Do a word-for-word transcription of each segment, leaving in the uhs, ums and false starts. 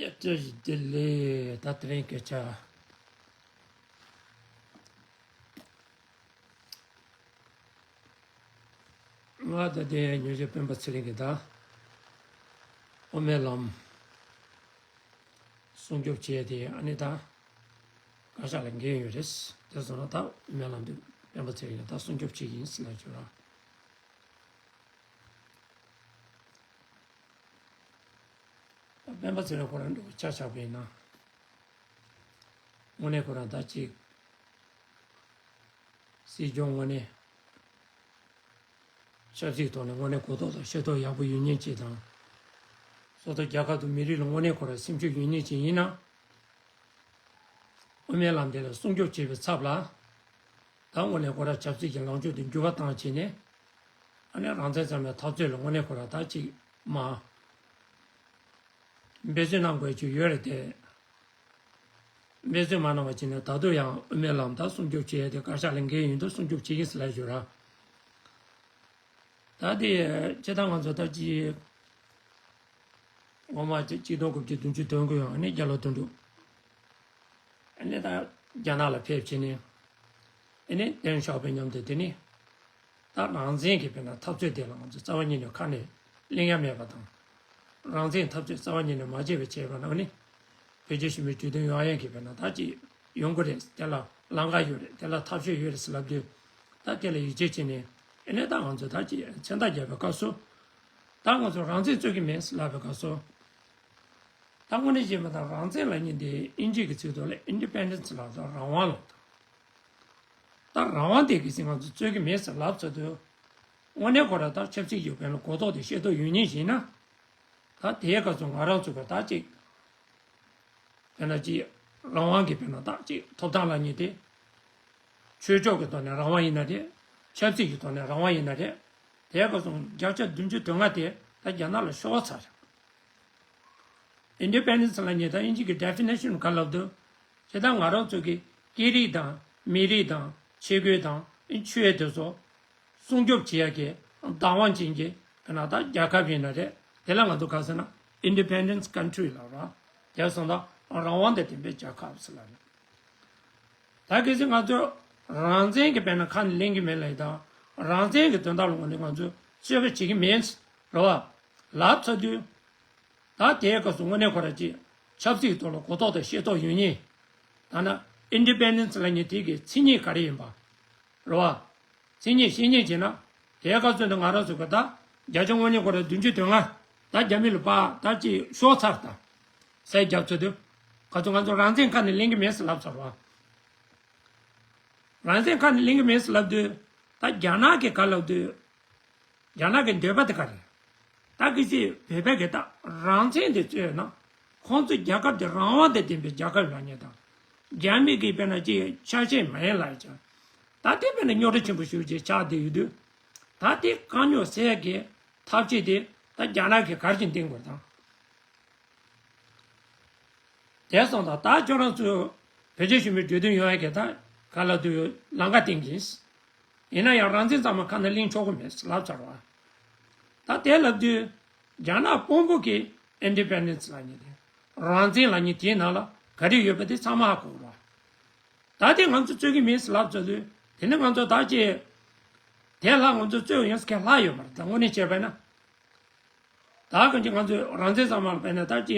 ཡ། བཀྲ་ཤིས་བདེ་ལེགས། ད་དེ་རིང་སྐད་ཆ། ང་ད་ལྟའི་ཉོ་ཆ་སྤེན་པ་ཚེ་རིང་གིས་ད་དབུ་མའི་ལམ་སྲུང་སྐྱོབ་བྱས་ཏེ། ཨ་ནི་ད་བཀའ་ཤག་ལ་འགན་ཡོད་རེད། དེ་སོང་ན་ད་དབུ་མའི་ལམ་དེ་སྤེན་པ་ཚེ་རིང་གིས་ད་སྲུང་སྐྱོབ་བྱེད་ཀྱི་ཡིན་ཟེར་ལབ་བྱུང་ར། ད་སྤེན་པ་ཚེ་རིང་ཁོ་རང་འདྲ་བོ་ཆ་བཞག་པ་ཡིན་ན། དངོས་གནས་ཁོ་རང་ད་ཅིག་སྲིད་སྐྱོང་དངོས་གནས་ཆབ་སྲིད་ཐོག་ནས་དངོས་གནས་གོ་རྟོགས་དང་ཤེས་རྟོགས་ཡག་པོ་ཡོད་མཁན་ཅིག་དང་། སོ་སོ་རྒྱལ་ཁབ་དང་མི་རིགས་ལ་དངོས་གནས་ཁོ་རང་སེམས་ཤུགས་ཡོད་མཁན་ཅིག་ཡིན་ན། དབུ་མའི་ལམ་དེ་ལ་སྲུང་སྐྱོབ་བྱེད་པའི་ཚབ་ལ། ད་དངོས་གནས་ཁོ་རང་ཆབ་སྲིད་ཀྱི་ལངས་ཕྱོགས་དེ་འགྱུར་བ་བཏང་བྱས་ནས། ཨ་ནི་རང་བཙན་བསམ་པའི་འཐབ་རྩོད་ལ་དངོས་གནས་ཁོ་རང་ད་ཅིག་མ་འབད་བརྩོན་གནང་དགོས་ཀྱི་ཡོད་རེད་དེ། འབད་བརྩོན་མ་གནང་བ་བྱས་ནས་ད་དུང་ཡང་དབུ་མའི་ལམ་ད་སྲུང་སྐྱོབ་བྱེད་ཡ་དེ་བཀའ་ཤག་ལ་འགན་ཡིན་དུས་སྲུང་སྐྱོབ་བྱེད་ཀྱི་ཡིན་ཟེར་ལབ་ཞུ་ར། ད་དེ་ཇི་ལྟར་ང་ཚོ་ད་ཅི་ངོ་མ་ཅིག་གཅིག་སྟོང་དགུ་བརྒྱ་བདུན་ཅུ་དོན་དགུ་ཡང་ཨ་ནི་རྒྱ་ལོ་དོན་དྲུག་ཨ་ནི་ད་རྒྱ་ནག་ལ་ཕེབས་བྱས་ནས་ཨ་ནི་ཏེང་ཞའོ་ཕིང་མཉམ་དུ། དེ་ནི་ད་རང་བཙན་གྱི་དཔེར་ན་འཐབ་རྩོད་དེ་ལ་ང་ཚོ་རྩ་བ་ཉིད་ནས་ཁ་ནས་གླེང་ཡ་མེད་པ་དང་། རང་བཙན་འཐབ་རྩོད་རྩ་བ་ཉིད་ནས་མ་བྱས་པ་བྱས་པ་ན་ཨ་ནི། བོད་རྒྱ་ཞི་མོལ་གྲོས་མཐུན་ཡོང་ཡས་ཀྱི་དཔེར་ན་ད་ཅིག་ཡོང་གི་རེད། དེ་ལ་ལམ་ཁ་ཡོད་རེད། དེ་ལ་ཐབས་ཤེས་ཡོད་རེད་ཟེར་ལབ་དུས། ད་དེ་ལ་ཡིད་ཆེས་བྱས་ནས་ཨ་ནི་ད་ང་ཚོ་ད་ཅིག་མཚན་རྟགས་བརྒྱབ་པའི་སྐབས་སུ། ད་ང་ཚོ་རང་བཙན་རྩོད་ཀྱི་མེད་ཟེར་ལབ་པའི་སྐབས་སུ། ད་དངོས་གནས་བྱས་པ་དང་རང་བཙན་ལབ་མཁན་དེ་ཨིན་ཇི་གི་ཚིག་ཐོག་ལ་ཨིན་ཌི་པེན་ཌེན་སི་ལབ་དང་རང་དབང་ལབ་དང་། ད་རང་དབང་དེ་གི་ཚིག་ང་ཚོ་རྩོད་ཀྱི་མེད་ཟེར་ལབ་ཚར་དུས། དངོས་གནས་ཁོ་རང་ད་ཆབ་སྲིད་ཀྱི་དཔལ་ལ་གོ་རྟོགས་དེ་ཤེས་རྟོགས་ཡོད་མཁན་ཞིག་ཡིན་ན། ད་དེའི་སྐབས་སུ་ང་རང་ཚོ་གི་ད་ཅིག་དཔེར་ན་ཅིག་རང་དབང་གི་དཔེར་ན་ད་ཅིག་ཐོབ་ཐང་ལབ་མཁན་དེ། ཆོས་ཕྱོགས་ཀྱི་ཐོག་ནས་རང་དབང་ཡིན་ན་རེད། ཆབ་སྲིད་ཀྱི་ཐོག་ནས་རང་དབང་ཡིན་ན་རེད། དེའི་སྐབས་སུ་བརྒྱ་ཆ་བདུན་ཅུ་དོན་ལྔ་དེ་ད་རྒྱ་ནག་ལ་ཤོར་ཚར། ཨིན་ཌི་པེན་ཌེན་སི་ལབ་མཁན་ད་ཨིན་ཇི་གི་ཌེ་ཕི་ནེ་ཤན་ག་ལབ་འདུག་ཇི་ལྟར་ང་རང་ཚོ་གི་སྐད་རིགས་དང་མི་རིགས་དང་ཆས་གོས་དང་ཨིན་ཆོས་དེ་ཚོ་སྲུང་སྐྱོབ་བྱེད་ཡ་གི་བདག་དབང་ཅན་གྱི་དཔེར་ན་ད་རྒྱལ་ཁབ་ཡིན་ན་རེད། དེ་ལ་ང་ཚོ་ག་ཟེར་ན་ཨིན་ཌི་པེན་ཌེན་སི་ཀན་ཊི་རི་ལབ་ར། དེ་སོང་ད་རང་དབང་དང་ལྡན་པའི་རྒྱལ་ཁབ་ཟེར་ལབ་རེད། ད་གལ་སྲིད་ང་ཚོས་རང་བཙན་གྱི་དཔེར་ན་ཁ་ནས་གླེང་གི་མེད་ལབ་ཡིན་ད། རང་བཙན་གྱི་དོན་དག་ལ་ངོས་ནས་ང་ཚོས་རྩོད་པ་བྱེད་ཀྱི་མེད་རེད་བ། ལབ་ཚར་དུས། ད་དེའི་སྐབས་སུ་དངོས་གནས་ཁོ་རང་ཅིག་ཆབ་སྲིད་ཀྱི་ཐོག་ལ་གོ་རྟོགས་དང་ཤེས་རྟོགས་ཡོད་མཁན། ད་ན་ཨིན་ཌི་པེན་ཌེན་སི་ལབ་མཁན་དེ་གི་མཚན་ཉིད་ག་རེ་ཡིན་པ། རེད་བ། མཚན་ཉིད་ཤེས་མཁན་བྱས་ན། དེའི་སྐབས་སུ་ནི་ང་རང་ཚོ་གི་ད་བརྒྱ་ཆ་དངོས་གནས་ཁོ་རང་བདུན་ཅུ་དོན་ལྔ་ད་རྒྱ་མི་ལ་ཕར་ད་ཅིག་ཤོར་ཚར་ད། ཟས་རྒྱབ་ཚར་དུས། ག་ཚོད་ང་ཚོ་རང་བཙན་ཁ་ནས་གླེང་གི་མེད་ཟེར་ལབ་ཚར་བ། རང་བཙན་ཁ་ནས་གླེང་གི་མེད་ཟེར་ལབ་དུས། ད་རྒྱ་ནག་གིས་ག་ལབ་དུས། རྒྱ་ནག་གི་འདོད་པ་དེ་ག་རེད། ད་གི་སི་བོད་པ་གི་ད་རང་བཙན་དེ་རྩོད་ན། ཁོང་ཚོ་རྒྱལ་ཁབ་དེ་རང་དབང་དང་ལྡན་པའི་རྒྱལ་ཁབ་ལབ་མཁན་དང་། རྒྱ་མི་གི་དཔེར་ན་ཅིག་ཆ་ཤས་མ་ཡིན་ལབ་ཀྱང་། ད་དེ་དཔེར་ན་རྙོག་དྲ་ཆེན་པོ་ཞིག་ཅིག་ཆགས་བསྡད་ཡོད་དུས། ད་དེ་དཀའ་རྙོག་སེལ་ཡ་གི་ཐབས་ཤེས་དེ་ད་རྒྱ་ནག་གིས་ག་རེ་བྱས་འདིང་དགོས་དང་། དེ་སོང་ཙང་ད་ཁྱོད་རང་ཚོས་བོད་རྒྱ་ཞི་མོལ་གྲོས་མཐུན་ཡོང་ཡ་གི་ད་ག་ལབ་དུས་ལམ་ཁ་བསྟན་གྱིས། ཡིན་ན་ཡང་རང་བཙན་ཚང་མ་ཁ་ནས་གླེང་ཆོག་གི་མེད་ལབ་ཚར་བ། ད་དེ་ལབ་དུས་རྒྱ་ནག་དཔོན་པོ་གིས་ཨིན་ཌི་པེན་ཌེན་སི་ལབ་མཁན་དེ། རང་བཙན་ལབ་མཁན་དེའི་ནང་ལ་ག་རེ་ཡོད་པ་དེ་ཚང་མ་ཧ་གོ་ར། ད་དེ་ང་ཚོ་རྩོད་ཀྱི་མེད་ལབ་ཚར་དུས་དེ་ནི་ང་ཚོ་ད་ཅི། དེ་ལ་ང་ཚོ་རྩོད་ཡོང་ས་ག་ལ་ཡོད་མ་རེད། ད་དངོས་གནས་བྱས་པ་ན། ད་གང་ཅི་ང་ཚོས་རང་བཙན་ཚང་མ་ལ་དཔེར་ན་ད་ཅི་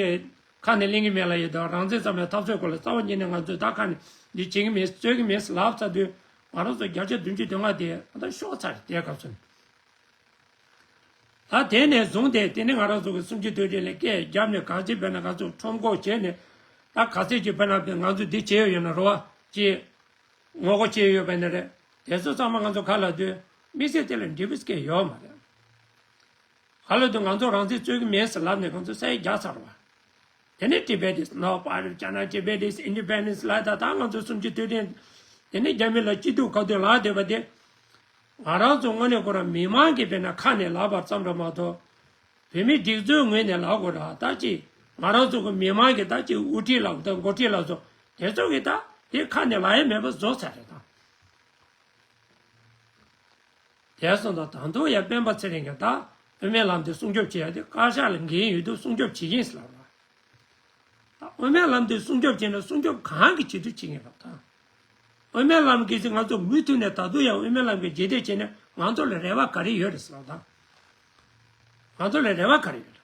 ཁ་ནས་གླེང་གི་མེད་ལབ་ཡོད་ད། རང་བཙན་ཚང་མའི་འཐབ་རྩོད་སྐོར་ལ་རྩ་བ་ཉིད་ནས་ང་ཚོས་ད་ཁ་ནས་འདི་བྱེད་ཀྱི་མེད་རྩོད་ཀྱི་མེད་ལབ་ཚར་དུས་ང་རང་ཚོ་བརྒྱ་ཆ་བདུན་ཅུ་དོན་ལྔ་དེ་ད་ཤོར་ཚར་རེད་དེའི་སྐབས་སུ་ནས། ད་དེ་ནས་བཟུང་སྟེ་དེ་ནས་ང་རང་ཚོ་གི་གསུམ་བཅུ་དོན་བདུན་ལ་སྐད་བརྒྱབ་ནས་གང་ཅི་དཔེར་ན་ང་ཚོ་ཁྲོམ་སྐོར་བྱས་ནས་ད་ག་ཚད་ཅིག་དཔེར་ན་ང་ཚོ་འདི་བྱས་ཡོད་ན་རེད་བ་ཅི། ངོ་རྒོལ་བྱས་ཡོད་པ་ནི་རེད། དེ་ཚོ་ཚང་མ་ང་ཚོ་ག་ལབ་དུས་དམིགས་བསལ་དེ་ལ་འབྲས་བུ་སྐྱེ་ཡོད་མ་རེད། ག་ལབ་དུས་ང་ཚོ་རང་བཙན་རྩོད་ཀྱི་མེད་ཟེར་ལབ་ནས་ཁོང་ཚོས་ས་ཡིག་རྒྱག་ཚར་བ། དེ་ནས་Tibet is not part of China, Tibet is independence ལབ་ད་ད་ང་ཚོ་གསུམ་བཅུ་དོན་བདུན། དེ་ནས་རྒྱ་མི་ལ་སྐྱིད་སྡུག་ཁ་ཐུག་ལབ་བསྡད་པ་དེ། ང་རང་ཚོ་དངོས་གནས་ཁོ་རང་མི་མང་གིས་དཔེར་ན་ཁ་ནས་ལབ་པ་ཙམ་རེད་མ་གཏོགས། བོད་མིའི་སྒྲིག་འཛུགས་ངོས་ནས་ལབ་དགོས་ར་ད་ཅི། ང་རང་ཚོ་གི་མི་མང་གི་ད་ཅི་དབུ་ཁྲིད་ལ་ད་འགོ་ཁྲིད་ལ་སོགས་དེ་ཚོ་གི་ད་དེ་ཁ་ནས་ལབ་ཡ་མེད་པ་བཟོ་ཚར་རེད་ད། དེ་སོང་ཙང་ད་དུང་ཡང་སྤེན་པ་ཚེ་རིང་གིས་ད་དབུ་མའི་ལམ་དེ་སྲུང་སྐྱོབ་བྱེད་ཡ་དེ་བཀའ་ཤག་ལ་འགན་ཡོད་དུས་སྲུང་སྐྱོབ་བྱེད་ཀྱི་ཡིན་ཟེར་ལབ་ར། དབུ་མའི་ལམ་དེ་སྲུང་སྐྱོབ་བྱས་ན་སྲུང་སྐྱོབ་གང་གི་ཆེད་དུ་བྱེད་ངེས་པ་དང་། དབུ་མའི་ལམ་གྱིས་ང་ཚོ་མུ་མཐུད་ནས་ད་དུང་ཡང་དབུ་མའི་ལམ་གྱི་རྗེས་འདེད་བྱས་ནས་ང་ཚོ་ལ་རེ་བ་ག་རེ་ཡོད་རེད་ཟེར་བ་དང་། ང་ཚོ་ལ་རེ་བ་ག་རེ་ཡོད་རེད།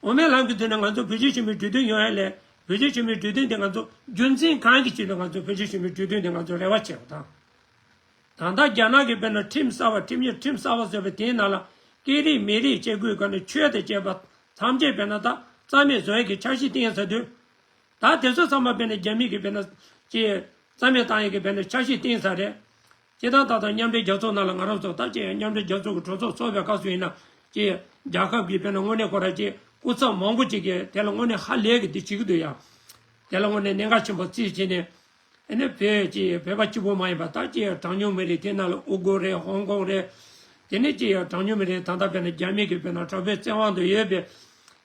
དབུ་མའི་ལམ་གྱི་མདུན་ནས་ང་ཚོ་བོད་རྒྱ་ཆེན་པོའི་གྲོས་མཐུན་ཡོང་ཡ་ལས་བོད་རྒྱ་ཆེན་པོའི་གྲོས་མཐུན་དེ་ང་ཚོ་རྒྱུ་མཚན་གང་གི་ཆེད་དུ་ང་ཚོ་བོད་རྒྱ་ཆེན་པོའི་གྲོས་མཐུན་དེ་ང་ཚོ་རེ་བ་བྱེད་པ་དང་། ད་ལྟ་རྒྱ་ནག་གིས་དཔེར་ན་ཁྲིམས་གསར་བ་ཁྲིམས་ཡིག་ཁྲིམས་གསར་བ་བཟོས་པ་དེའི་ནང་ལ་སྐད་རིགས་མི་རིགས་བཅས་དགོས་ག་ནས་ཆོས་དང་བཅས་པ་ཐམས་ཅད་དཔེར་ན་ད་རྩ་མེད་བཟོ་ཡ་གི་འཆར་གཞི་བཏིང་ས་དུས། ད་དེ་ཚོ་ཚང་མ་དཔེར་ན་རྒྱ་མི་གིས་དཔེར་ན་ཅི་རྩ་མེད་བཏང་ཡ་གི་དཔེར་ན་འཆར་གཞི་བཏིང་ས་རེད། སྤྱིར་བཏང་ད་ལྟ་མཉམ་འབྲེལ་རྒྱལ་ཚོགས་ནང་ལ་ང་རང་ཚོ་ད་ཅི་མཉམ་འབྲེལ་རྒྱལ་ཚོགས་ཀྱི་གྲོས་ཚོགས་ཚོགས་པའི་སྐབས་སུ་ཡིན་ན་ཅི་རྒྱལ་ཁབ་ཀྱི་དཔེར་ན་དངོས་གནས་ཁོ་རང་ཅི་སྐུ་ཚབ་མང་པོ་ཅིག་གིས་དེ་ལ་དངོས་གནས་ཧ་ལས་གི་འདི་བྱེད་ཀྱི་འདུག་ཡ། དེ་ལ་དངོས་གནས་གནད་འགག་ཆེན་པོ་བརྩིས་བྱས་ནས། ཨ་ནི་བོད་ཀྱི་བོད་པ་གཅིག་པུ་མ་ཡིན་པ་ད་ཅི་ཡང་གྲངས་ཉུང་མི་རིགས་དེ་ནང་ལ་ཨུ་གུར་རེད། ཧོང་ཀོང་རེད། དེ་ནས་ཅི་ཡང་གྲངས་ཉུང་མི་རིགས་ད་ལྟ་བས་ན་རྒྱ་མི་གི་བས་ན་དྲག་པོའི་བཙན་དབང་དུ་ཡོད་པའི་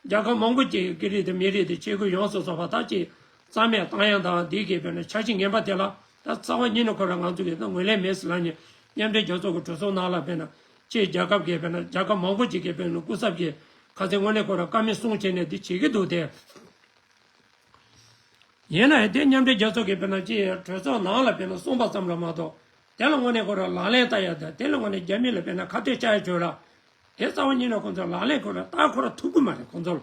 རྒྱལ་ཁབ་མང་པོ་ཅིག་གི་སྐད་རིགས་དང་མི་རིགས་དེ་ཆས་གོས་ཡོངས་སུ་རྫོགས་པ་ད་ཅི་རྩ་མེད་བཏང་ཡང་དང་འདི་གི་བས་ན་འཆར་གཞི་ངན་པ་དེ་ལ་ད་རྩ་བ་ཉིད་ནས་ཁོ་རང་ང་ཚོ་གི་ད་ངོས་ལེན་མེད་ཟེར་ལབ་ནས་མཉམ་འབྲེལ་རྒྱལ་ཚོགས་ཀྱི་གྲོས་ཚོགས་ནང་ལ་བས་ན་ཅི་རྒྱལ་ཁབ་ཀྱི་བས་ན་རྒྱལ་ཁབ་མང་པོ་ཅིག་གི་བས་ན་སྐུ་ཚབ་ཀྱི་ཁ་སང་དངོས་གནས་ཁོ་རང་བཀའ་མོལ་གསུངས་བྱས་ནས་འདི་བྱེད་ཀྱི་འདུག་སྟེ། ཡིན་ན་ཡང་དེ་མཉམ་འབྲེལ་རྒྱལ་ཚོགས་ཀྱི་དཔེར་ན་ཅི་གྲོས་ཚོགས་ནང་ལ་དཔེར་ན་གསུངས་པ་ཙམ་རེད་མ་གཏོགས་དེ་ལ་དངོས་གནས་ཁོ་རང་ལག་ལེན་བསྟར་ཡ་དང་དེ་ལ་དངོས་གནས་རྒྱ་མི་ལ་དཔེར་ན་ཁ་གཏད་བཅག་ཡ་བྱོས་ར། དེ་རྩ་བ་ཉིད་ནས་ཁོ་ཚོ་ལག་ལེན་ཁོ་རང་བསྟར་ཁོ་རང་ཐུབ་ཀྱི་མ་རེད་ཁོ་ཚོ་ལ།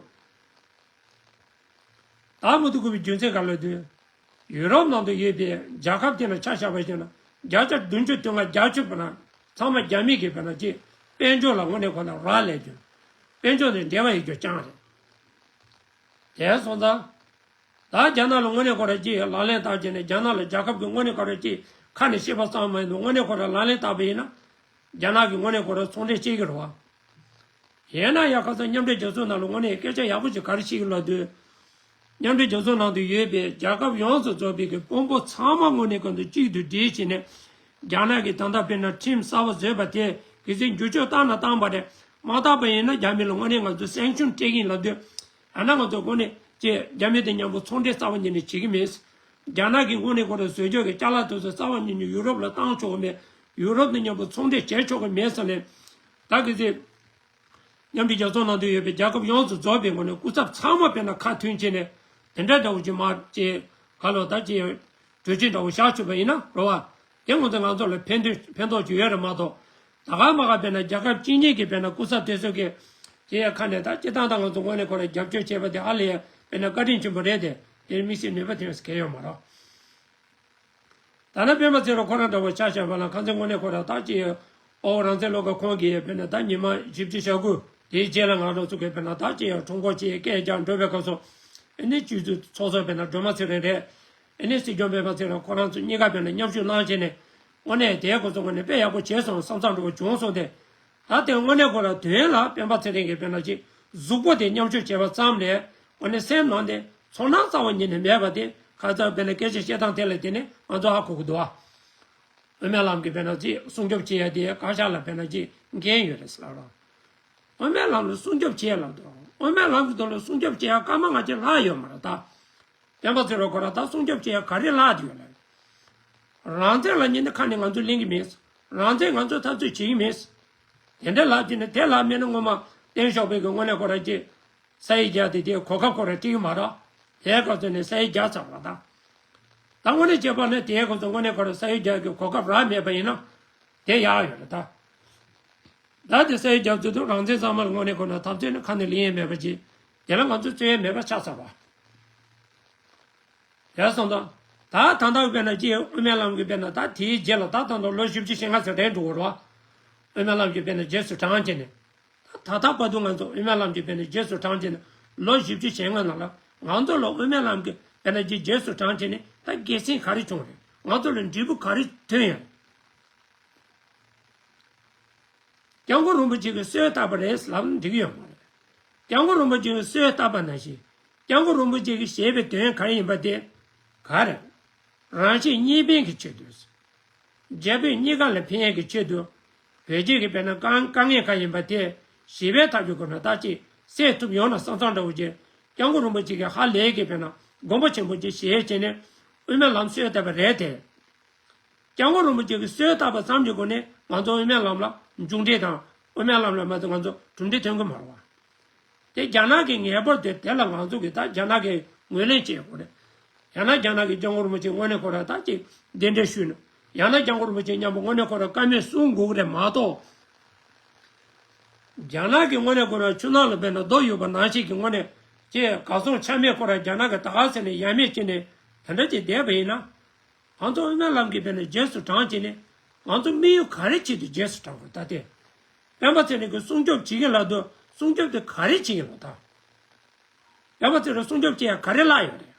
བསྟར་མི་ཐུབ་ཀྱི་རྒྱུ་མཚན་ག་ལ་དུས། ཡུ་རོབ་ནང་དུ་ཡོད་པའི་རྒྱལ་ཁབ་དེ་ལ་ཆ་བཞག་པ་ཞིག་ན་བརྒྱ་ཆ་བདུན་ཅུ་དོན་ལྔ་བརྒྱད་ཅུ་པ་ན་ཚང་མ་རྒྱ་མི་གི་དཔེར་ན་ཅི་དཔལ་འབྱོར་ལ་དངོས་གནས་ཁོ་ན་རག་ལས་རྒྱུ། དཔལ་འབྱོར་ནས་འབྲེལ་བ་ཡོད་རྒྱུ་རྐྱང་རེད། དེ་སོང་ཙང་། ད་རྒྱ་ནག་ལ་དངོས་གནས་ཁོ་རང་ཅི་ལག་ལེན་བསྟར་བྱས་ནས་རྒྱ་ནག་ལ་རྒྱལ་ཁབ་ཀྱི་དངོས་གནས་ཁོ་རང་ཅི་ཁ་ནས་བཤད་པ་ཙམ་མ་ཡིན་པར་དངོས་གནས་ཁོ་རང་ལག་ལེན་བསྟར་བ་ཡིན་ན། རྒྱ་ནག་གིས་དངོས་གནས་ཁོ་རང་ཚོང་འབྲེལ་བྱེད་ཀྱི་རེད་བ། ཡིན་ན་ཡང་ཁ་སང་མཉམ་འབྲེལ་རྒྱལ་ཚོགས་ནང་ལ་དངོས་གནས་སྐད་ཆ་ཡག་པོ་ཅིག་ག་རེ་བཤད་ཀྱི་ལབ་དུས། མཉམ་འབྲེལ་རྒྱལ་ཚོགས་ནང་དུ་ཡོད་པའི་རྒྱལ་ཁབ་ཡོངས་སུ་རྫོགས་པའི་གི་དཔོན་པོ་ཚང་མ་དངོས་གནས་ཁོ་ཚོ་གཅིག་ཏུ་སྒྲིལ་བྱས་ནས། རྒྱ་ནག་གིས་ད་ལྟ་དཔེར་ན་ཁྲིམས་གསར་པ་བཟོས་པ་དེ་གལ་སྲིད་འགྱུར་བཅོས་བཏང་ན་བཏང་པ་རེད། མ་བཏང་པ་ཡིན་ན་རྒྱ་མི་ལ་དངོས་གནས་ང་ཚོས་སེང་ཤུན་སྤྲད་ཀྱི་ཡིན་ལབ་དུས། ཡང་ན་ང་ཚོ་དངོས་གནས་ཀྱི་རྒྱ་མི་དང་མཉམ་པོ་ཚོང་འབྲེལ་རྩ་བ་ཉིད་ནས་བྱེད་ཀྱི་མེད། རྒྱ་ནག་གིས་དངོས་གནས་ཁོ་རང་བཟོས་ཆོག་གི་ཅ་ལག་དེ་ཚོ་རྩ་བ་ཉིད་ནས་ཡུ་རོབ་ལ་བཏང་ཆོག་གི་མེད། ཡུ་རོབ་དང་མཉམ་པོ་ཚོང་འབྲེལ་བྱེད་ཆོག་གི་མེད་ཟེར་ནས། ད་གལ་སྲིད། མཉམ་འབྲེལ་རྒྱལ་ཚོགས་ནང་དུ་ཡོད་པའི་རྒྱལ་ཁབ་ཡོངས་སུ་རྫོགས་པའི་ངོས་ནས་སྐུ་ཚབ་ཚང་མ་དཔེར་ན་ཁ་མཐུན་བྱས་ནས་དེ་འདྲ་འདྲ་བོ་ཅིག་མར་ཅིག་ག་ལོ་ད་ཅིག་གྲོས་ཆོད་འདྲ་བོ་བཞག་ཆོག་པ་ཡིན་ན་རེད་བ། དེ་ང་ཚོ་ང་ཚོ་ལ་ཕན་ཐོགས་ཕན་ཐོགས་ཅིག་ཡོད་རེད་མ་གཏོགས། ད་ག་མ་ག་དཔེར་ན་རྒྱལ་ཁབ་གཅིག་གཉིས་ཀྱི་དཔེར་ན་སྐུ་ཚབ་དེ་ཚོ་གི་ཅིག་ཡ་ཁ་ནས་ད་སྤྱིར་བཏང་ད་ང་ཚོ་དངོས་གནས་ཁོ་རང་རྒྱབ་སྐྱོར་བྱས་པ་དེ་ཧ་ལས་ཡ་དཔེར་ན་བཀའ་དྲིན་ཆེན་པོ་རེད་དེ། དེར་དམིགས་བསལ་ནུས་པ་ཐོན་ས་གལ་ཡོད་མ་རེད། ད་ནི་སྤེན་པ་ཚེ་རིང་ཁོ་རང་འདྲ་བོ་ཆ་བཞག་པ་ལ་ཁ་སང་དངོས་གནས་ཁོ་རང་ད་ཅི་ཨོ་རང་བཙན་བློ་དགའ་ཁོང་གིས་དཔེར་ན་ད་ཉི་མ་བཞི་བཅུ་ཞེ་དགུ་དེའི་རྗེས་ལ་ང་རང་ཚོ་གིས་དཔེར་ན་ད་ཅི་ཡང་ཁྲོམ་སྐོར་ཅིག་སྐད་རྒྱག་འགྲོ་བའི་སྐབས་སུ་ཨ་ནི་སྤྱི་འཐུས་ཚོགས་གཙོ་དཔེར་ན་སྒྲོལ་མ་ཚེ་རིང་རེད། ཨ་ནི་སྲིད་སྐྱོང་སྤེན་པ་ཚེ་རིང་ཁོ་རང་ཚོ་གཉིས་ཀ་དཔེར་ན་མཉམ་ཞུགས་གནང་བྱས་ནས་དངོས་གནས་དེའི་སྐོར་ཚོ་དངོས་གནས་དཔེ་ཡག་པོ་བྱས་སོང་བསམ་བསམ་འདྲ་བོ་བྱུང་སོང་སྟེ། ད་དེ་དངོས་གནས་ཁོ་རང་དོན་ལ་སྤེན་པ་ཚེ་རིང་གིས་དཔེར་ན་ཅིག་གཟུགས་པོ་དེ་མཉམ་སྤྱོད་བྱས་པ་ཙམ་ལས་དངོས་གནས་སེམས་ནང་དེ་ཚོར་སྣང་རྩ་བ་ཉིད་ནས་མེད་པ་དེ་ཁ་ཚ་དཔེར་ན་སྐད་ཆ་བཤད་སྟངས་དེ་ལ་བརྟེན་ནས་ང་ཚོ་ཧ་གོ་གི་འདུག་ཨ། དབུ་མའི་ལམ་གྱི་དཔེར་ན་ཅིག་སྲུང་སྐྱོབ་བྱེད་ཡ་དེ་བཀའ་ཤག་ལ་དཔེར་ན་ཅིག་འགན་ཡོད་རེད་ཟེར་ལབ་རོགས། དབུ་མའི་ལམ་ལ་སྲུང་སྐྱོབ་བྱེད་ཡ་ལབ་འདུག་དབུ་མའི་ལམ་གྱི་ཐོག་ལ་སྲུང་སྐྱོབ་བྱེད་ཡ་སྐར་མ་ལྔ་བཅུ་ལྷག་ཡོད་མ་རེད་ད། སྤེན་པ་ཚེ་རིང་ཁོ་རང་ད་སྲུང་སྐྱོབ་བྱེད་ཡ་ག་རེ་ལྷག་ཡོད་ལ། རང་བཙན་ལབ་མཁན་དེ་ཁ་ནས་ང་ཚོས་ལེན་གྱི་མེད། རང་བཙན་ང་ཚོས་འཐབ་རྩོད་བྱེད་ཀྱི་མེད། དེ་འདྲ་ལབ་བྱས་ནས་དེ་ལབ་མེད་ན་སྔོན་མ་བསྟན་ཤོག་པའི་གི་དངོས་གནས་ཁོ་རང་ཅིག་ས་ཡིག་བརྒྱབ་དེ་དེའི་གོ་སྐབས་ཁོ་རང་སྤྲད་ཀྱི་མ་རེད། དེའི་སྐབས་སུ་ནས་ས་ཡིག་བརྒྱབ་ཚར་བ་དང་། ད་དངོས་གནས་བྱས་པ་ནི་དེའི་སྐབས་སུ་དངོས་གནས་ཁོ་རང་ས་ཡིག་བརྒྱབ་ཀྱི་གོ་སྐབས་རག་མེད་པ་ཡིན་ན། དེ་ཡག་ཡོད་རེད་ད། ད་དེ་ས་ཡིག་བརྒྱབ་ཚུལ་དུ་རང་བཙན་གཙང་མ་ལ་དངོས་གནས་ཁོ་ན་འཐབ་རྩོད་ནི་ཁ་ནས་ལེན་ཡས་མེད་པ་ཅིག་དེ་ལ་ང་ཚོས་རྩོད་ཡས་མེད་པ་ཆགས་ཚར་བ། ཡ་སོང་ཙང་། ད་ད་ལྟ་དཔེར་ན་ཅི་དབུ་མའི་ལམ་གྱི་དཔེར་ན་ད་དེའི་རྗེས་ལ་ད་ད་ལྟ་ལོ་བཞི་བཅུ་ཞེ་ལྔ་ཙམ་རན་འགྲོ་གི་རེད་བ། དབུ་མའི་ལམ་གྱི་དཔེར་ན་རྗེས་སུ་འབྲང་བྱས་ནས། ད་ད་ལྟ་བར་དུ་ང་ཚོ་དབུ་མའི་ལམ་གྱི་དཔེར་ན་རྗེས་སུ་འབྲང་བྱས་ནས་ལོ་བཞི་བཅུ་ཞེ་ལྔ་ནང་ལ་ང་ཚོ་ལ་དབུ་མའི་ལམ་གྱི་དཔེར་ན་ཅི་རྗེས་སུ་འབྲང་བྱས་ནས་ད་དགེ་མཚན་ག་རེ་བྱུང་རེད། ང་ཚོ་ལ་འབྲས་བུ་ག་རེ་ཐོན་ཡོད། སྐྱབས་མགོན་རིན་པོ་ཆེ་གིས་སྲོལ་བཏབ་པ་རེད་ལབ་ན་འགྲིག་གི་ཡོད་མ་རེད། སྐྱབས་མགོན་རིན་པོ་ཆེ་གིས་སྲོལ་བཏབ་པ་ནང་བཞིན། སྐྱབས་མགོན་རིན་པོ་ཆེ་གིས་བཞེས་པའི་དོན་ག་རེ་ཡིན་པ་དེ། ག་རེ། རང་གཞིས་གཉིས་ཕན་གྱི་ཆེད་དུ། རྒྱ་བོད་གཉིས་ཀ་ལ་ཕན་ཡས་ཀྱི་ཆེད་དུ། བོད་རྒྱ་གི་དཔེར་ན་དཀའ་དཀའ་ངལ་ག་ཡིན་པ་དེ། ཞི་བའི་ཐབས་ཀྱི་སྒོ་ནས་ད་ཅིག་སེལ་ཐུབ་ཡོང་ན་བསམ་བསམ་འདྲ་བོ་ཅིག་སྐྱབས་མགོན་རིན་པོ་ཆེ་གིས་ཧ་ལས་ཀྱི་དཔེར་ན་དགོངས་པ་ཆེན་པོ་ཅིག་བཞེས་བྱས་ནས་དབུ་མའི་ལམ་སྲོལ་བཏབ་པ་རེད་དེ། སྐྱབས་མགོན་རིན་པོ་ཆེ་གིས་སྲོལ་བཏབ་པ་ཙམ་གྱི་སྒོ་ནས་ང་ཚོ་དབུ་མའི་ལམ་ལ་མཇུག་འབྲས་དང་དབུ་མའི་ལམ་ལ་མ་གཏོགས་ང་ཚོ་གྲུབ་འབྲས་ཐོན་གི་མ་རེད་བ། དེ་རྒྱ་ནག་གི་ངེས་པར་དུ་དེ་ལ་ང་ཚོ་གིས་ད་རྒྱ་ནག་གིས་ངོས་ལེན་བྱེད་དགོས་རེད། ཡང་ན་རྒྱ་ནག་གིས་སྐྱབས་མགོན་རིན་པོ་ཆེ་དངོས་གནས་ཁོ་ར་ད་ཅིག་གདན་འདྲེན་ཞུས་ན། ཡང་ན་སྐྱབས་མགོན་རིན་པོ་ཆེ་མཉམ་པོ་དངོས་གནས་ཁོ་ར་བཀའ་མོལ་གསུང་དགོས་ཀྱི་རེད་མ་གཏོགས། རྒྱ་ནག་གི་དངོས་གནས་ཁོ་ར་ཆུ་ནང་ལ་དཔེར་ན་རྡོ་གཡུགས་པ་ནང་བཞིན་གྱི་དངོས་གནས་ཀྱི་གར་སོང་ཆ་མེད་ཁོ་ར་རྒྱ་ནག་གི་ད་ག་ཟེར་ནས་ཡ་མེད་བྱས་ནས་དེ་འདྲ་ཅིག་བསྡད་པ་ཡིན་ན། ང་ཚོ་དབུ་མའི་ལམ་གྱི་དཔེར་ན་རྗེས་སུ་འབྲང་བྱས་ནས་ང་ཚོ་དམིགས་ཡུལ་ག་རེ་ཆེད་དུ་རྗེས་སུ་འབྲང་དགོས་ད་དེ། སྤེན་པ་ཚེ་རིང་གིས་སྲུང་སྐྱོབ་བྱེད་ཀྱི་ལབ་དུས་སྲུང་སྐྱོབ་དེ་ག་རེ་བྱེད་ཀྱི་ལབ་ད། སྤེན་པ་ཚེ་རིང་སྲུང་སྐྱོབ་བྱེད་ཡ་ག་རེ་བརླག་ཡོད་རེད།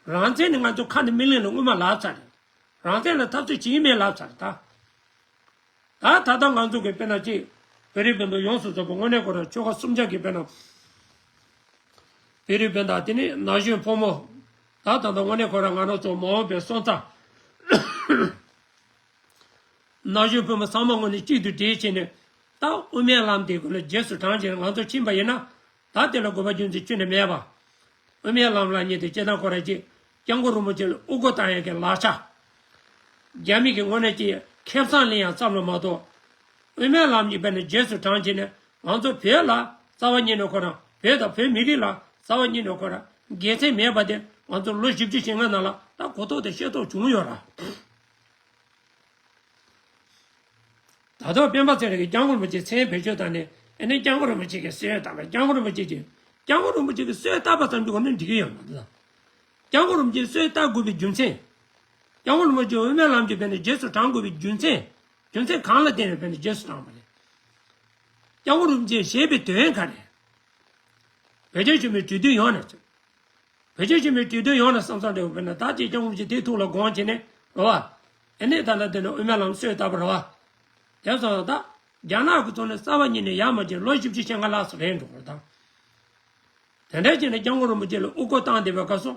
རང་བཙན་ནི་ང་ཚོ་ཁ་ནས་སྨིན་གླིང་ལ་སྔོན་མ་ལབ་ཚར་རེད། རང་བཙན་ལ་འཐབ་རྩོད་བྱེད་ཀྱི་མེད་ལབ་ཚར་རེད་ད། ད་ད་ལྟ་ང་ཚོ་གི་དཔེར་ན་ཅིག་བོད་རིགས་སྤུན་ཟླ་ཡོངས་སུ་རྫོགས་པ་དངོས་གནས་ཁོ་རང་ཆོལ་ཁ་གསུམ་ཆ་གི་དཔེར་ན། བོད་རིགས་སྤུན་ཟླ་དེ་ནི་ན་གཞོན་ཕོ་མོ། ད་ད་ལྟ་དངོས་གནས་ཁོ་རང་ང་རང་ཚོ་མ་འོངས་པའི་སོན་རྩ། ན་གཞོན་ཕོ་མོ་ཚང་མ་དངོས་གནས་གཅིག་ཏུ་སྒྲིལ་བྱས་ནས། ད་དབུ་མའི་ལམ་དེ་ཀུན་ལ་རྗེས་སུ་འབྲང་བྱས་ང་ཚོ་ཕྱིན་པ་ཡིན་ན། ད་དེ་ལ་དགོས་པ་རྒྱུ་མཚན་ཁྱོན་ནས་མེད་པ། དབུ་མའི་ལམ་ལ་ཉེ་དུ་སྤྱིར་བཏང་ཁོ་རང་གཅིག་སྐྱབས་མགོན་རིན་པོ་ཆེ་ལ་དབུ་སྐོར་བཏང་ཡག་གི་ལག་ཆ། རྒྱ་མི་གི་དངོས་གནས་ཀྱི་ཁེ་བཟང་ལེན་ཡག་ཙམ་ལ་མ་གཏོགས། དབུ་མའི་ལམ་གྱི་དཔེར་ན་རྗེས་སུ་འབྲང་བྱས་ནས་ང་ཚོ་བོད་ལ་རྩ་བ་ཉིད་ནས་ཁོ་རང་བོད་དང་བོད་མི་རིགས་ལ་རྩ་བ་ཉིད་ནས་ཁོ་རང་དགེ་མཚན་མེད་པ་དེ་ང་ཚོ་ལོ་བཞི་བཅུ་ཞེ་ལྔ་ནང་ལ་ད་གོ་རྟོགས་དང་ཤེས་རྟོགས་བྱུང་ཡོད་ར། ད་དུང་སྤེན་པ་ཚེ་རིང་གིས་སྐྱབས་མགོན་རིན་པོ་ཆེའི་མཚན་བེད་སྤྱོད་བཏང་ནས་ཨེ་ནས་སྐྱབས་མགོན་རིན་པོ་ཆེ་གིས་གསོལ་བཏབ་པ་སྐྱབས་མགོན་རིན་པོ་ཆེ་གིས་སྐྱབས་མགོན་རིན་པོ་ཆེ་གིས་གསོལ་བཏབ་པ་ཙམ་གྱི་སྒོ་ནས་འགྲིག་གི་ཡོད་མ་རེད། སྐྱབས་མགོན་རིན་པོ་ཆེས་གསོལ་བཏབ་དགོས་པའི་རྒྱུ་མཚན། སྐྱབས་མགོན་རིན་པོ་ཆེ་དབུ་མའི་ལམ་གྱི་དཔེར་ན་རྗེས་སུ་འབྲང་དགོས་པའི་རྒྱུ་མཚན། རྒྱུ་མཚན་གང་ལ་བརྟེན་ནས་དཔེར་ན་རྗེས་སུ་འབྲངས་པ་རེད། སྐྱབས་མགོན་རིན་པོ་ཆེས་བཞེས་པའི་དོན་ག་རེ། བོད་རྒྱ་ཆེན་པོའི་གྲོས་མཐུན་ཡོང་ནས། བོད་རྒྱ་ཆེན་པོའི་གྲོས་མཐུན་ཡོང་ནས་བསམ་བསམ་འདྲ་བོ་དཔེར་ན་ད་ཅིག་སྐྱབས་མགོན་རིན་པོ་ཆེ་དེའི་ཐུགས་ལ་དགོངས་བྱས་ནས་རེད་བ། ཨེ་ནས་ད་ལྟ་དེ་ནས་དབུ་མའི་ལམ་གསོལ་བཏབ་པ་རེད་བ། དེ་སོང་ཙང་ད། རྒྱ་ནག་གི་ཐོག་ནས་རྩ་བ་ཉིད་ནས་ཡར་མ་བྱས་ལོ་བཞི་བཅུ་ཞེ་ལྔ་ལྷག་ཙམ་རེད་འགྲོ་གི་རེད་ད། དེ་འདྲ་བྱས་ནས་སྐྱབས་མགོན་རིན་པོ་ཆེ་ལ་དབུ་སྐོར་བཏང་བསྡད་པའི་སྐབས་སུ།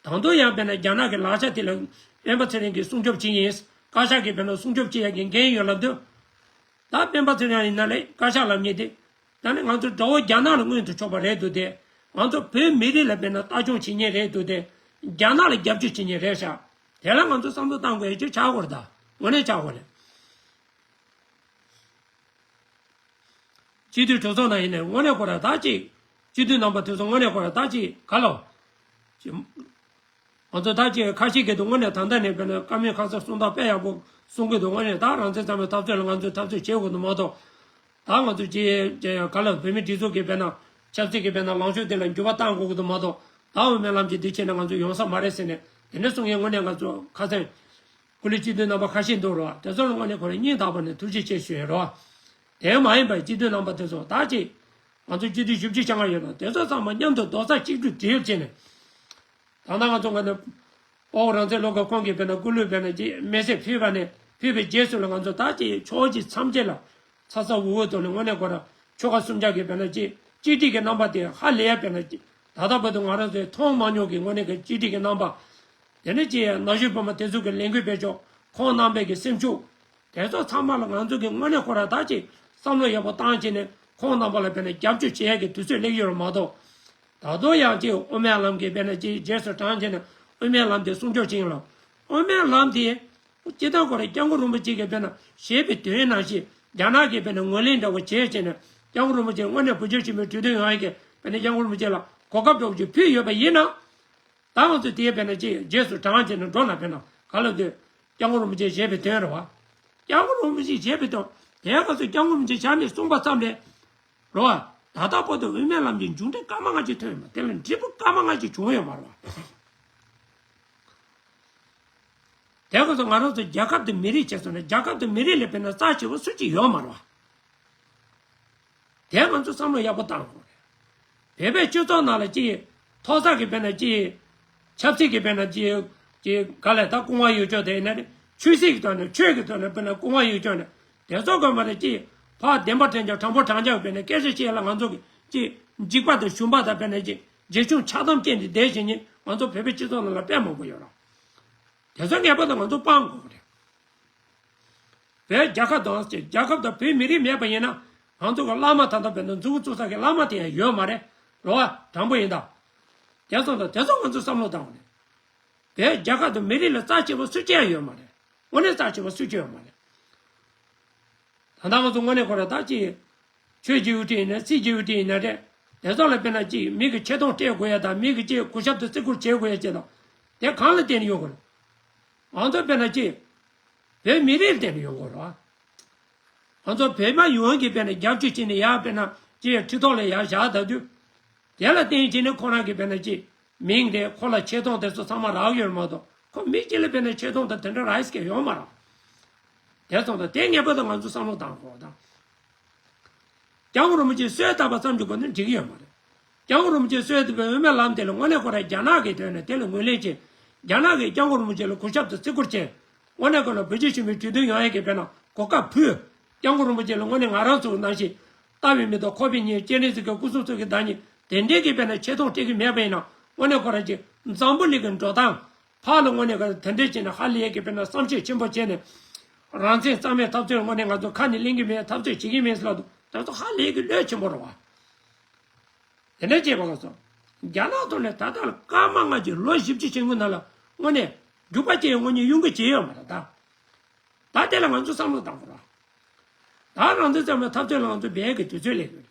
ད་དུང་ཡང་དཔེར་ན་རྒྱ་ནག་གི་ལག་ཆ་དེ་ལ་སྤེན་པ་ཚེ་རིང་གིས་སྲུང་སྐྱོབ་བྱེད་ཀྱི་ཡིན། བཀའ་ཤག་གིས་དཔེར་ན་སྲུང་སྐྱོབ་བྱེད་ཡག་གི་འགན་ཡོད་ལབ་དུས། ད་སྤེན་པ་ཚེ་རིང་ཡིན་ན་ལས་བཀའ་ཤག་ལབ་མཁན་དེ། ད་ནི་ང་ཚོ་དགྲ་བོ་རྒྱ་ནག་ལ་མངོན་དུ་ཕྱོགས་པ་རེད་འདུག་སྟེ། ང་ཚོ་བོད་མི་རིགས་ལ་དཔེར་ན་ལྟ་སྐྱོང་བྱེད་མཁན་རེད་འདུག་སྟེ། རྒྱ་ནག་ལ་རྒྱབ་སྐྱོར་བྱེད་མཁན་རེད་ཤག་དེ་ལ་ང་ཚོ་བསམ་བློ་བཏང་དགོས་ཡ་ཅིག་ཆགས་དགོས་རེད་ད། དངོས་གནས་ཆགས་དགོས་རེད། སྤྱི་འཐུས་གྲོས་ཚོགས་ནང་ཡིན་ནའི་དངོས་གནས་ཁོ་ར་ད་ཅིག་སྤྱི་འཐུས་རྣམ་པ་དེ་ཚོ་དངོས་གནས་ཁོ་ར་ད་ཅིག་ག་ལོ། ཅིག་ང་ཚོ་ད་ཅིག་ཁ་ཤས་ཀྱི་འདུག་དངོས་གནས་ད་ལྟ་ནས་དཔེར་ན་བཀའ་མོལ་ཁ་གསལ་གསུང་སྟངས་དཔེ་ཡག་པོ་གསུང་གི་འདུག་དངོས་གནས་ད་རང་བཙན་གཙང་མའི་འཐབ་རྩོད་ལ་ང་ཚོས་འཐབ་རྩོད་བྱེད་དགོས་འདུག་མ་གཏོགས། ད་ང་ཚོ་ཅིག་ཅིག་ག་ལོ་བོད་མིའི་སྒྲིག་འཛུགས་ཀྱི་དཔེར་ན་ཆབ་སྲིད་ཀྱི་དཔེར་ན་ལངས་ཕྱོགས་དེ་ལ་འགྱུར་བ་གཏང་དགོས་ཀྱི་འདུག་མ་གཏོགས། ད་དབུ་མའི་ལམ་གྱི་འདི་བྱས་ན་ང་ཚོ་ཡོང་ས་མ་རེད་ཟེར་ནས་དེ་འདྲ་གསུང་མཁན་དངོས་གནས་ང་ཚོ་ཁ་སང་། སྐུ་ལས་སྤྱི་འཐུས་རྣམ་པ་ཁ་ཤས་འདུག་རོ། དེ་ཚོ་ལ་དངོས་གནས་ཁོ་རང་སྙིང་ཐག་པ་ནས་ཐུགས་རྗེ་ཆེ་ཞུ་ཡ་རོ། དེ་མ་ཡིན་པའི་སྤྱི་འཐུས་རྣམ་པ་དེ་ཚོ་ད་ཅིག་ང་ཚོ་སྤྱི་འཐུས་བཞི་བཅུ་ཞེ་ལྔ་ཡོད་ན་དེ་ཚོ་ཚང་མ་མཉམ་དུ་རྡོག་རྩ་གཅིག་སྒྲིལ་སྒྲིལ་བྱས་ནས། ད་ལྟ་ང་ཚོ་ང་ཚོ་ཨོ་རང་བཙན་སློབ་ཁང་ཁོང་གིས་དཔེར་ན་སྐུ་ལུས་དཔེར་ན་ཅིག་མེ་སྲེག་ཕུལ་བ་ནས་ཕུལ་བའི་རྗེས་སུ་ལ་ང་ཚོ་ད་ཅིག་ཕྱོགས་གཅིག་མཚམས་གཅིག་ལ། ཚ་ཚ་འུར་འུར་ཐོག་ནས་དངོས་གནས་ཁོ་རང་ཆོལ་ཁ་གསུམ་ཆ་གི་དཔེར་ན་ཅིག་གཅིག་སྒྲིལ་གྱི་རྣམ་པ་དེ་ཧ་ལས་ཡ་དཔེར་ན་ཅིག་ད་ལྟ་བར་དུ་ང་རང་ཚོས་མཐོང་མ་མྱོང་གི་དངོས་གནས་ཀྱི་གཅིག་སྒྲིལ་གྱི་རྣམ་པ། དེ་ནས་ཅིག་ན་གཞོན་བུ་མོ་དེ་ཚོ་གི་ལས་འགུལ་སྤེལ་ཕྱོགས་ཁོང་རྣམ་པའི་གི་སེམས་ཤུགས། དེ་ཚོ་ཚང་མ་ལ་ང་ཚོ་གི་དངོས་གནས་ཁོ་རང་ད་ཅིག་བསམ་བློ་ཡག་པོ་བཏང་བྱས་ནས་ཁོང་རྣམ་པ་ལ་དཔེར་ན་རྒྱབ་སྐྱོར་བྱེད་ཡ་གི་དུས་ཚོད་སླེབས་ཡོད་རེད་མ་གཏོགས། ད་དུང་ཡང་ཅིག་དབུ་མའི་ལམ་གྱི་དཔེར་ན་ཅིག་རྗེས་སུ་འབྲང་བྱས་ནས་དབུ་མའི་ལམ་དེ་སྲུང་སྐྱོབ་བྱེད་ཡིན་ལ། དབུ་མའི་ལམ་དེ། སྤྱིར་བཏང་ཁོ་རང་སྐྱབས་མགོན་རིན་པོ་ཆེ་གིས་དཔེར་ན་བཞེས་པའི་དོན་ནང་བཞིན་རྒྱ་ནག་གིས་དཔེར་ན་ངོས་ལེན་འདྲ་བོ་བྱས་བྱས་ནས་སྐྱབས་མགོན་རིན་པོ་ཆེ་དངོས་གནས་བོད་རྒྱ་ཆེན་པོའི་གྲོས་མཐུན་ཡོང་ཡ་གི་དཔེར་ན་སྐྱབས་མགོན་རིན་པོ་ཆེ་ལ་གོ་སྐབས་འདྲ་བོ་ཅིག་ཕུལ་ཡོད་པ་ཡིན་ན། ད་ང་ཚོས་དེའི་དཔེར་ན་ཅིག་རྗེས་སུ་འབྲང་བྱས་ནས་འགྲོ་ན་དཔེར་ན་ག་ལ་འདོད། སྐྱབས་མགོན་རིན་པོ་ཆེས་བཞེས་པའི་དོན་རེད་བ། སྐྱབས་མགོན་རིན་པོ་ཆེས་བཞེས་པའི་དོན་དེའི་སྐབས་སུ་སྐྱབས་མགོན་རིན་པོ་ཆེ་ཕྱག་ནས་གསུངས་པ་ཙམ་ལས། རེད་བ། ད་ལྟ་བར་དུ་དབུ་མའི་ལམ་གྱི་མཇུག་འབྲས་སྐར་མ་ལྔ་གཅིག་ཐོན་ཡོད་མ་རེད། དེ་ལ་འབྲས་བུ་སྐར་མ་ལྔ་གཅིག་བྱུང་ཡོད་མ་རེད་བ། དེ་སྐབས་སུ་ང་རང་ཚོ་རྒྱལ་ཁབ་དང་མི་རིགས་བྱས་སོང་ན་རྒྱལ་ཁབ་དང་མི་རིགས་ལས་དཔེར་ན་རྩ་ཆེ་བ་སུ་གཅིག་ཡོད་མ་རེད་བ། དེ་ང་ཚོ་བསམ་བློ་ཡག་པོ་བཏང་དགོས་རེད། བོད་པའི་སྤྱི་ཚོགས་ནང་ལ་ཅིག་ཐོག་ས་གི་དཔེར་ན་ཅིག་ཆབ་སྲིད་ཀྱི་དཔེར་ན་ཅིག་ཅིག་ག་ལས་ད་སྐུ་ངོ་ཡོད་ཅོག་དེ་ཡིན་ན་རེད། ཆོས་སྲིད་ཀྱི་ཐོག་ནས་ཆོས་ཀྱི་ཐོག་ནས་དཔེར་ན་སྐུ་ངོ་ཡོད་ཅོག་ནས་དེ་ཚོ་ག་མ་རེད། ཅིག་ཕར་བདེན་པ་དྲན་ཅོག་དྲང་པོ་དྲང་ཅོག་དཔེར་ན་སྐད་ཆ་བཤད་ཡ་ལ་ང་ཚོ་གི་ཅིག་འཇིགས་པ་དང་ཞུམ་པ་དང་དཔེར་ན་ཅིག་འཇིགས་ཆུང་ཆགས་སྡང་ཅན་དེ་བསྡད་བཞིན་ཉིན་ང་ཚོ་བོད་པའི་སྤྱི་ཚོགས་ནང་ལ་དཔེ་མང་པོ་ཡོད་རེད། དེ་ཚོ་ངེས་པར་དུ་ང་ཚོ་སྤང་དགོས་རེད། བོད་རྒྱལ་ཁབ་དང་ཟེར་རྒྱལ་ཁབ་དང་བོད་མི་རིགས་མེད་པ་ཡིན་ན་ང་ཚོ་གི་བླ་མ་ད་ལྟ་བོད་ནང་མཛུབ་གུ་བཙུགས་ས་གི་བླ་མ་དེ་ཡང་ཡོད་མ་རེད། རེད་བ། དྲང་པོ་ཡིན་ད། དེ་སོང་ཙང་དེ་ཚོ་ང་ཚོས་བསམ་བློ་བཏང་དགོས་རེད། བོད་རྒྱལ་ཁབ་དང་མི་རིགས་ལ་རྩ་ཆེ་བ་སུ་གཅིག་ཡང་ཡོད་མ་རེད། དངོས་གནས་རྩ་ཆེ་བ་སུ་གཅིག་ཡོད་མ་རེད། ད་ལྟ་ང་ཚོ་དངོས་གནས་ཁོ་ར་ད་ཅི། ཆོས་ཀྱི་དབུ་ཁྲིད་ཡིན་ན་སྲིད་ཀྱི་དབུ་ཁྲིད་ཡིན་ན་རེད། དེ་ཚོ་ལ་དཔེར་ན་ཅིག་མི་གི་ཆེ་མཐོང་སྤྲད་དགོས་ཡ་དང་མི་གི་ཅིག་གུས་ཞབས་དང་བརྩི་བཀུར་བྱེད་དགོས་ཡ་བཅས་དང་། དེ་གང་ལ་བརྟེན་ནས་ཡོང་དགོས་རེད། ང་ཚོ་དཔེར་ན་ཅིག་བོད་མི་རིགས་ལ་བརྟེན་ནས་ཡོང་དགོས་རེད་བ། ང་ཚོ་བོད་པ་ཡོངས་ཀྱིས་དཔེར་ན་རྒྱབ་སྐྱོར་བྱས་ནས་ཡར་དཔེར་ན་ཅིག་ཁྲི་ཐོག་ལ་ཡར་བཞག་ད་དུས། དེ་ལ་བརྟེན་བྱས་ནས་ཁོ་རང་གི་དཔེར་ན་ཅིག་མིང་དེ་ཁོ་ལ་ཆེ་མཐོང་དེ་ཚོ་ཚང་མ་རག་ཡོད་མ་གཏོགས་ཁོ་མི་གཅིག་ལ་དཔེར་ན་ཆེ་མཐོང་དང་དེ་འདྲ་རག་ཡས་ཀྱི་ཡོད་མ་རེད། དེ་སོང་ཙང་དེ་ངེས་པར་དུ་ང་ཚོ་བསམ་བློ་བཏང་དགོས་དང་། སྐྱབས་མགོན་རིན་པོ་ཆེ་གསོལ་བཏབ་པ་ཙམ་གྱི་སྒོ་ནས་འགྲིག་གི་ཡོད་མ་རེད། སྐྱབས་མགོན་རིན་པོ་ཆེ་གསོལ་བཏབ་པའི་དབུ་མའི་ལམ་དེ་ལ་དངོས་གནས་ཁོ་རང་རྒྱ་ནག་གི་དོན་ནས་དེ་ལ་ངོས་ལེན་བྱས། རྒྱ་ནག་གིས་སྐྱབས་མགོན་རིན་པོ་ཆེ་ལ་གུས་ཞབས་དང་བརྩི་བཀུར་བྱས། དངོས་གནས་ཁོ་ལ་བོད་རྒྱ་ཆེན་པོའི་གྲོས་མཐུན་ཡོང་ཡས་ཀྱི་དཔེར་ན་གོ་སྐབས་ཕུལ། སྐྱབས་མགོན་རིན་པོ་ཆེ་ལ་དངོས་གནས་ང་རང་ཚོ་ནང་བཞིན། ལྟ་བའི་མིག་དང་ཁོག་པའི་སྙིང་། སྤྱན་རས་གཟིགས་ཀྱི་སྐུ་གསུང་ཐུགས་ཀྱི་བདག་ཉིད་དེ་འདྲའི་གི་དཔེར་ན་ཆེ་མཐོང་སྤྲད་ཀྱི་མེད་པ་ཡིན་ན་དངོས་གནས་ཁོ་རང་གི་འཛམ་བུ་གླིང་གི་འགྲོ་སྟངས། ཕར་ལ་དངོས་གནས་ཁོ་རང་དེ་འདྲས་བྱས་ནས་ཧ་ལས་ཀྱི་དཔེར་ན་བསམ་ཤེས་ཆེན་པོ་བྱས་ནས། རང་བཙན་གཙང་མའི་འཐབ་རྩོད་དངོས་གནས་ང་ཚོ་ཁ་ནས་གླེང་གི་མེད། འཐབ་རྩོད་བྱེད་ཀྱི་མེད་ཟེར་ལབ་འདུག་དེ་ཚོ་ཧ་ལས་ཀྱི་བློས་ཆེན་པོ་རེད་བ། དེ་འདྲས་བྱས་པ་ལ་སོགས། རྒྱ་ནག་ཐོག་ནས་ད་ལྟ་ལ་སྐར་མ་ལྔ་གི་ལོ་བཞི་བཅུ་ཞེ་དགུ་ནང་ལ་དངོས་གནས་རྒྱུག་པ་སྐྱེས་དངོས་གནས་གཡུག་འགུལ་བྱས་ཡོད་མ་རེད་ད། ད་དེ་ལ་ང་ཚོ་བསམ་བློ་བཏང་དགོས་ར། ད་རང་བཙན་གཙང་མའི་འཐབ་རྩོད་ལ་ང་ཚོ་འབད་ཀྱི་དུས་ཚོད་སླེབས་ཡོད་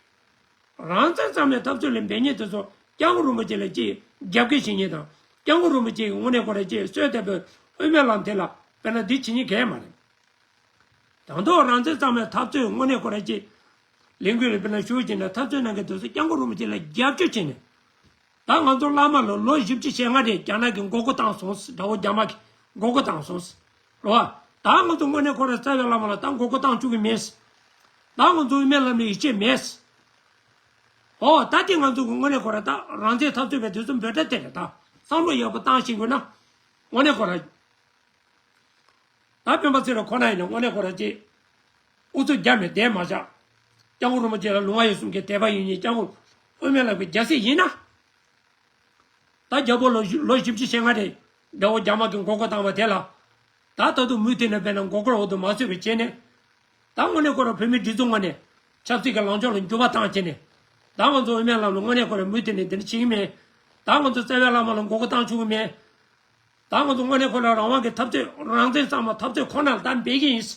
རེད། རང་བཙན་གཙང་མའི་འཐབ་རྩོད་ལ་འབད་མཁན་དེ་ཚོ་སྐྱབས་མགོན་རིན་པོ་ཆེ་ལ་ཅིག་རྒྱབ་འགལ་བྱེད་མཁན་དང་། སྐྱབས་མགོན་རིན་པོ་ཆེ་གི་དངོས་གནས་ཁོ་རང་ཅིག་གསོལ་བཏབ་པའི་དབུ་མའི་ལམ་དེ་ལ་དཔེར་ན་འདི་བྱེད་མཁན་གང་ཡང་མ་རེད། དང་ཐོག་རང་བཙན་གཙང་མའི་འཐབ་རྩོད་དངོས་གནས་ཁོ་རང་ཅིག་ལས་འགུལ་ལ་དཔེར་ན་ཞུགས་བྱས་ནས་འཐབ་རྩོད་གནང་མཁན་དེ་ཚོ་སྐྱབས་མགོན་རིན་པོ་ཆེ་ལ་རྒྱབ་སྐྱོར་བྱས་ནས། ད་ང་ཚོ་བླ་མ་ལ་ལོ་བཞི་བཅུ་ཞེ་ལྔ་རེད་རྒྱ་ནག་གིས་མགོ་སྐོར་བཏང་སོང་ཟེར། དགྲ་བོ་རྒྱ་དམར་གྱིས་མགོ་སྐོར་བཏང་སོང་ཟེར། རེད་བ། ད་ང་ཚོ་དངོས་གནས་ཁོ་རང་རྩ་བའི་བླ་མ་ལ་ད་མགོ་སྐོར་བཏང་བཅུག་གི་མེད་ཟེར། ད་ང་ཚོ་དབུ་མའི་ལམ་ལ་ཡིད་ཆེས་མེད་ཟེར། ཨོ་ད་དེ་ང་ཚོ་གི་དངོས་གནས་ཁོ་རང་ད་རང་བཙན་འཐབ་རྩོད་པའི་དུས་སུ་འབོད་སྒྲ་དེ་རེད། ད་བསམ་བློ་ཡག་པོ་བཏང་ཤེས་དགོས་ན། དངོས་གནས་ཁོ་རང་། ད་སྤེན་པ་ཚེ་རིང་ཁོ་ན་ཡིན་ན་དངོས་གནས་ཁོ་རང་ཅིག་ཨུ་ཚུགས་རྒྱབ་ནས་བསྡད་མ་བཞག་སྐྱབས་མགོན་རིན་པོ་ཆེ་ལ་ལུང་བ་ཡོད་གསུང་མཁན་དད་པ་ཡོད་མཁན་སྐྱབས་མགོན་དབུ་མའི་ལམ་གྱི་རྒྱལ་སྲས་ཡིན་ན། ད་རྒྱལ་པོ་ལོ་བཞི་ལོ་བཞི་བཅུ་ཞེ་ལྔ་རེད། དགྲ་བོ་རྒྱ་དམར་གྱིས་མགོ་སྐོར་བཏང་བ་དེ་ལ། ད་ད་དུང་མུ་མཐུད་ནས་དཔེར་ན་མགོ་སྐོར་འོག་ཏུ་མ་ཚུད་པ་བྱས་ནས། ད་དངོས་གནས་ཁོ་རང་བོད་མིའི་སྒྲིག་འཛུགས་ངོས་ནས་ཆབ་སྲིད་ཀྱི་ལངས་ཕྱོགས་ལ་འགྱུར་བ་བཏང་བྱས་ནས། ད་ང་ཚོ་དབུ་མའི་ལམ་ལ་དངོས་གནས་ཁོ་རང་མུ་མཐུད་ནས་འདི་འདྲ་བྱེད་ཀྱི་མེད། ད་ང་ཚོ་རྩ་བའི་བླ་མ་ལ་མགོ་སྐོར་བཏང་ཆོག་གི་མེད། ད་ང་ཚོ་དངོས་གནས་ཁོ་རང་རང་དབང་གི་འཐབ་རྩོད་རང་བཙན་གཙང་མ་འཐབ་རྩོད་ཁོ་ན་ལ་ད་འབད་ཀྱི་ཡིན།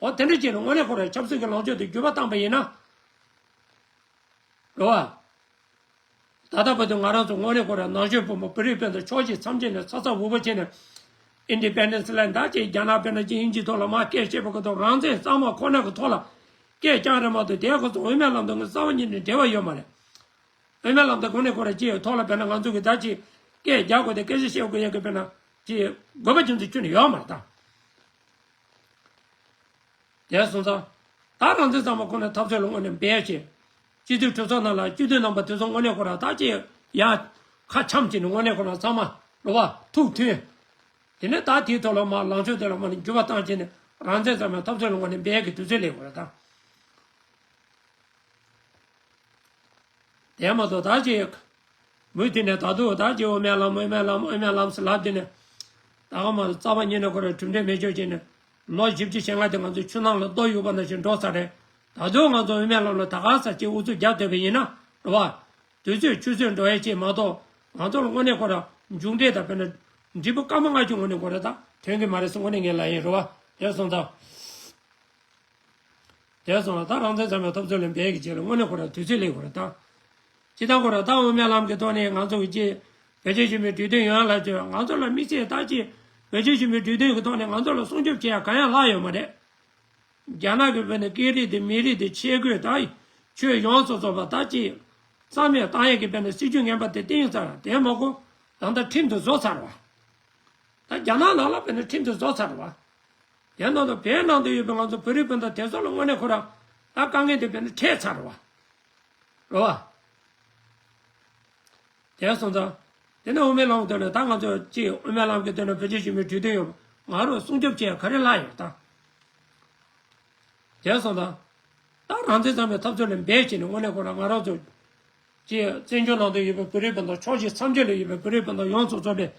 འོ་དེ་འདྲ་བྱས་ནས་དངོས་གནས་ཁོ་རང་ཆབ་སྲིད་ཀྱི་ལངས་ཕྱོགས་དེ་འགྱུར་བ་བཏང་པ་ཡིན་ན། རེད་བ། ད་ལྟ་བར་དུ་ང་རང་ཚོ་དངོས་གནས་ཁོ་རང་ན་གཞོན་ཕོ་མོ་བོད་རིགས་སྤུན་ཟླ་ཕྱོགས་བཞི་མཚམས་བརྒྱད་ནས་ཚ་ཚ་འུར་འུར་བྱས་ནས། Independence land ད་ཅིག་རྒྱ་ནག་དཔེར་ན་ཅིག་དབྱིན་ཇིའི་ཐོག་ལ་མར་སྐད་བཤད་པ་གི་ཐོག་རང་བཙན་གཙང་མ་ཁོ་ན་གི་ཐོག་ལ་སྐད་རྐྱང་རེད་མ་གཏོགས་དེ་ཁོ་ཚོ་དབུ་མའི་ལམ་དང་ངའི་རྩ་བ་ཉིད་ནས་འབྲེལ་བ་ཡོད་མ་རེད། དབུ་མའི་ལམ་དང་དངོས་གནས་ཁོ་རང་ཅིག་ཐོག་ལ་དཔེར་ན་ང་ཚོ་གི་ད་ཅིག་སྐད་རྒྱག་དགོས་དེ་སྐད་ཆ་བཤད་དགོས་ཡ་གི་དཔེར་ན་ཅིག་དགོས་པ་རྒྱུ་མཚན་ཁྱོན་ནས་ཡོད་མ་རེད་ད། དེ་སོང་ཙང་། ད་རང་བཙན་གཙང་མ་ཁོ་ན་འཐབ་རྩོད་ལ་དངོས་གནས་འབད་བྱས། སྤྱི་འཐུས་གྲོས་ཚོགས་ནང་ལ་སྤྱི་འཐུས་རྣམ་པ་དེ་ཚོ་དངོས་གནས་ཁོ་རང་ད་ཅིག་ཡ། ཁ་འཆམ་བྱས་ནས་དངོས་གནས་ཁོ་རང་ཚང་མ་རེད་བ་ཐུགས་མཐུན། དེ་ནས་ད་དེའི་ཐོག་ལ་མར་ལངས་ཕྱོགས་དེ་ལ་མར་འགྱུར་བ་བཏང་བྱས་ནས་རང་བཙན་གཙང་མའི་འཐབ་རྩོད་ལ་དངོས་གནས་འབད་ཀྱི་དུས་ཚོད་སླེབས་དགོས་རེད་ད། དེ་མ་གཏོགས་ད་ཅིག་མུ་མཐུད་ནས་ད་དུང་ད་ཅིག་དབུ་མའི་ལམ་དབུ་མའི་ལམ་དབུ་མའི་ལམ་ཟེར་ལབ་དེ་ནས། ད་ག་མ་རྩ་བ་ཉིད་ནས་ཁོ་རང་གྲུབ་འབྲས་མེད་ཆོག་བྱས་ནས། ལོ་བཞི་བཅུ་ཞེ་ལྔ་དེ་ང་ཚོ་ཆུ་ནང་ལ་རྡོ་གཡུག་པ་ནང་བཞིན་འགྲོ་ཚར་རེད། ད་དུང་ང་ཚོ་དབུ་མའི་ལམ་ལ་ད་ག་ས་ཅིག་ཨུ་ཚུགས་རྒྱབ་ཐུབ་པ་ཡིན་ན་རེད་བ། དུས་ཚོད་ཆུད་ཟོས་འགྲོ་ཡ་ཅིག་མ་གཏོགས་ང་ཚོ་ལ་དངོས་གནས་ཁོ་རང་མཇུག་འབྲས་དང་དཔེར་ན་འབྲས་བུ་སྐར་མ་ལྔ་བཅུ་དངོས་གནས་ཁོ་རང་ད་ཐོན་གྱི་མ་རེད་ཟེར་དངོས་གནས་ངས་ལབ་ཡིན་རེད་བ། དེ་སོང་ཙང་། དེ་སོང་ལ་ད་རང་བཙན་གཙང་མའི་འཐབ་རྩོད་ལ་འབད་ཀྱི་རྗེས་ལ་དངོས་གནས་ཁོ་རང་དུས་ཚོད་སླེབས་དགོས་རེད་ད། སྤྱིར་བཏང་ཁོ་རང་ད་དབུ་མའི་ལམ་གྱི་ཐོག་ནས་ང་ཚོ་གི་ཅིག་བེད་སྤྱོད་བྱེད་མི་གྲོས་མཐུན་ཡོང་ལ་ཅིག་ང་ཚོ་ལ་དམིགས་བསལ་ད་ཅིག་བེད་སྤྱོད་བྱེད་མི་གྲོས་མཐུན་གྱི་ཐོག་ནས་ང་ཚོ་ལ་སྲུང་སྐྱོབ་བྱེད་ཡ་གང་ཡང་ལྷག་ཡོད་མ་རེད། རྒྱ་ནག་གི་བོད་ནས་སྐད་རིགས་དེ་མི་རིགས་དེ་ཆས་གོས་ད་ཆོས་ཡོངས་སུ་རྫོགས་པ་ད་ཅིག་རྩ་མེད་བཏང་ཡས་ཀྱི་བོད་ནས་སྲིད་ཇུས་ངན་པ་དེ་བཏིང་ཚར་དེ་མ་གོ་ད་ལྟ་ཁྲིམས་དུ་བཟོ་ཚར་བ། ད་རྒྱ་ནག་ནང་ལ་བོད་ནས་ཁྲིམས་དུ་བཟོ་ཚར་བ། དེ་ནང་དུ་བོད་ནང་དུ་ཡོད་པའི་ང་ཚོ་བོད་རིགས་སྤུན་ཟླ་དེ་ཚོ་ལ་དངོས་གནས་ཁོ་རང་ད་དཀའ་ངལ་དེ་བོད་ནས་འཕྲད་ཚར་བ། རེད་བ། དེ་སོང་ཙང་། དེ་ནས་དབུ་མའི་ལམ་དོན་ནས་ད་ང་ཚོ་ཅིག་དབུ་མའི་ལམ་གྱི་དོན་ནས་བེད་སྤྱོད་བྱེད་མི་གྲོས་མཐུན་ཡོད་པ་ང་རང་སྲུང་སྐྱོབ་བྱེད་ཡ་ག་རེ་ལྷག་ཡོད་ད། དེ་སོང་ཙང་། ད་རང་བཙན་གཙང་མའི་འཐབ་རྩོད་ལ་འབད་བྱས་ནས་དངོས་གནས་ཁོ་རང་ང་རང་ཚོ། ཅིག་བཙན་བྱོལ་ནང་དུ་ཡོད་པའི་བོད་རིགས་སྤུན་ཟླ་ཕྱོགས་བཞི་མཚམས་བརྒྱད་ལ་ཡོད་པའི་བོད་རིགས་སྤུན་ཟླ་ཡོངས་སུ་རྫོགས་པས།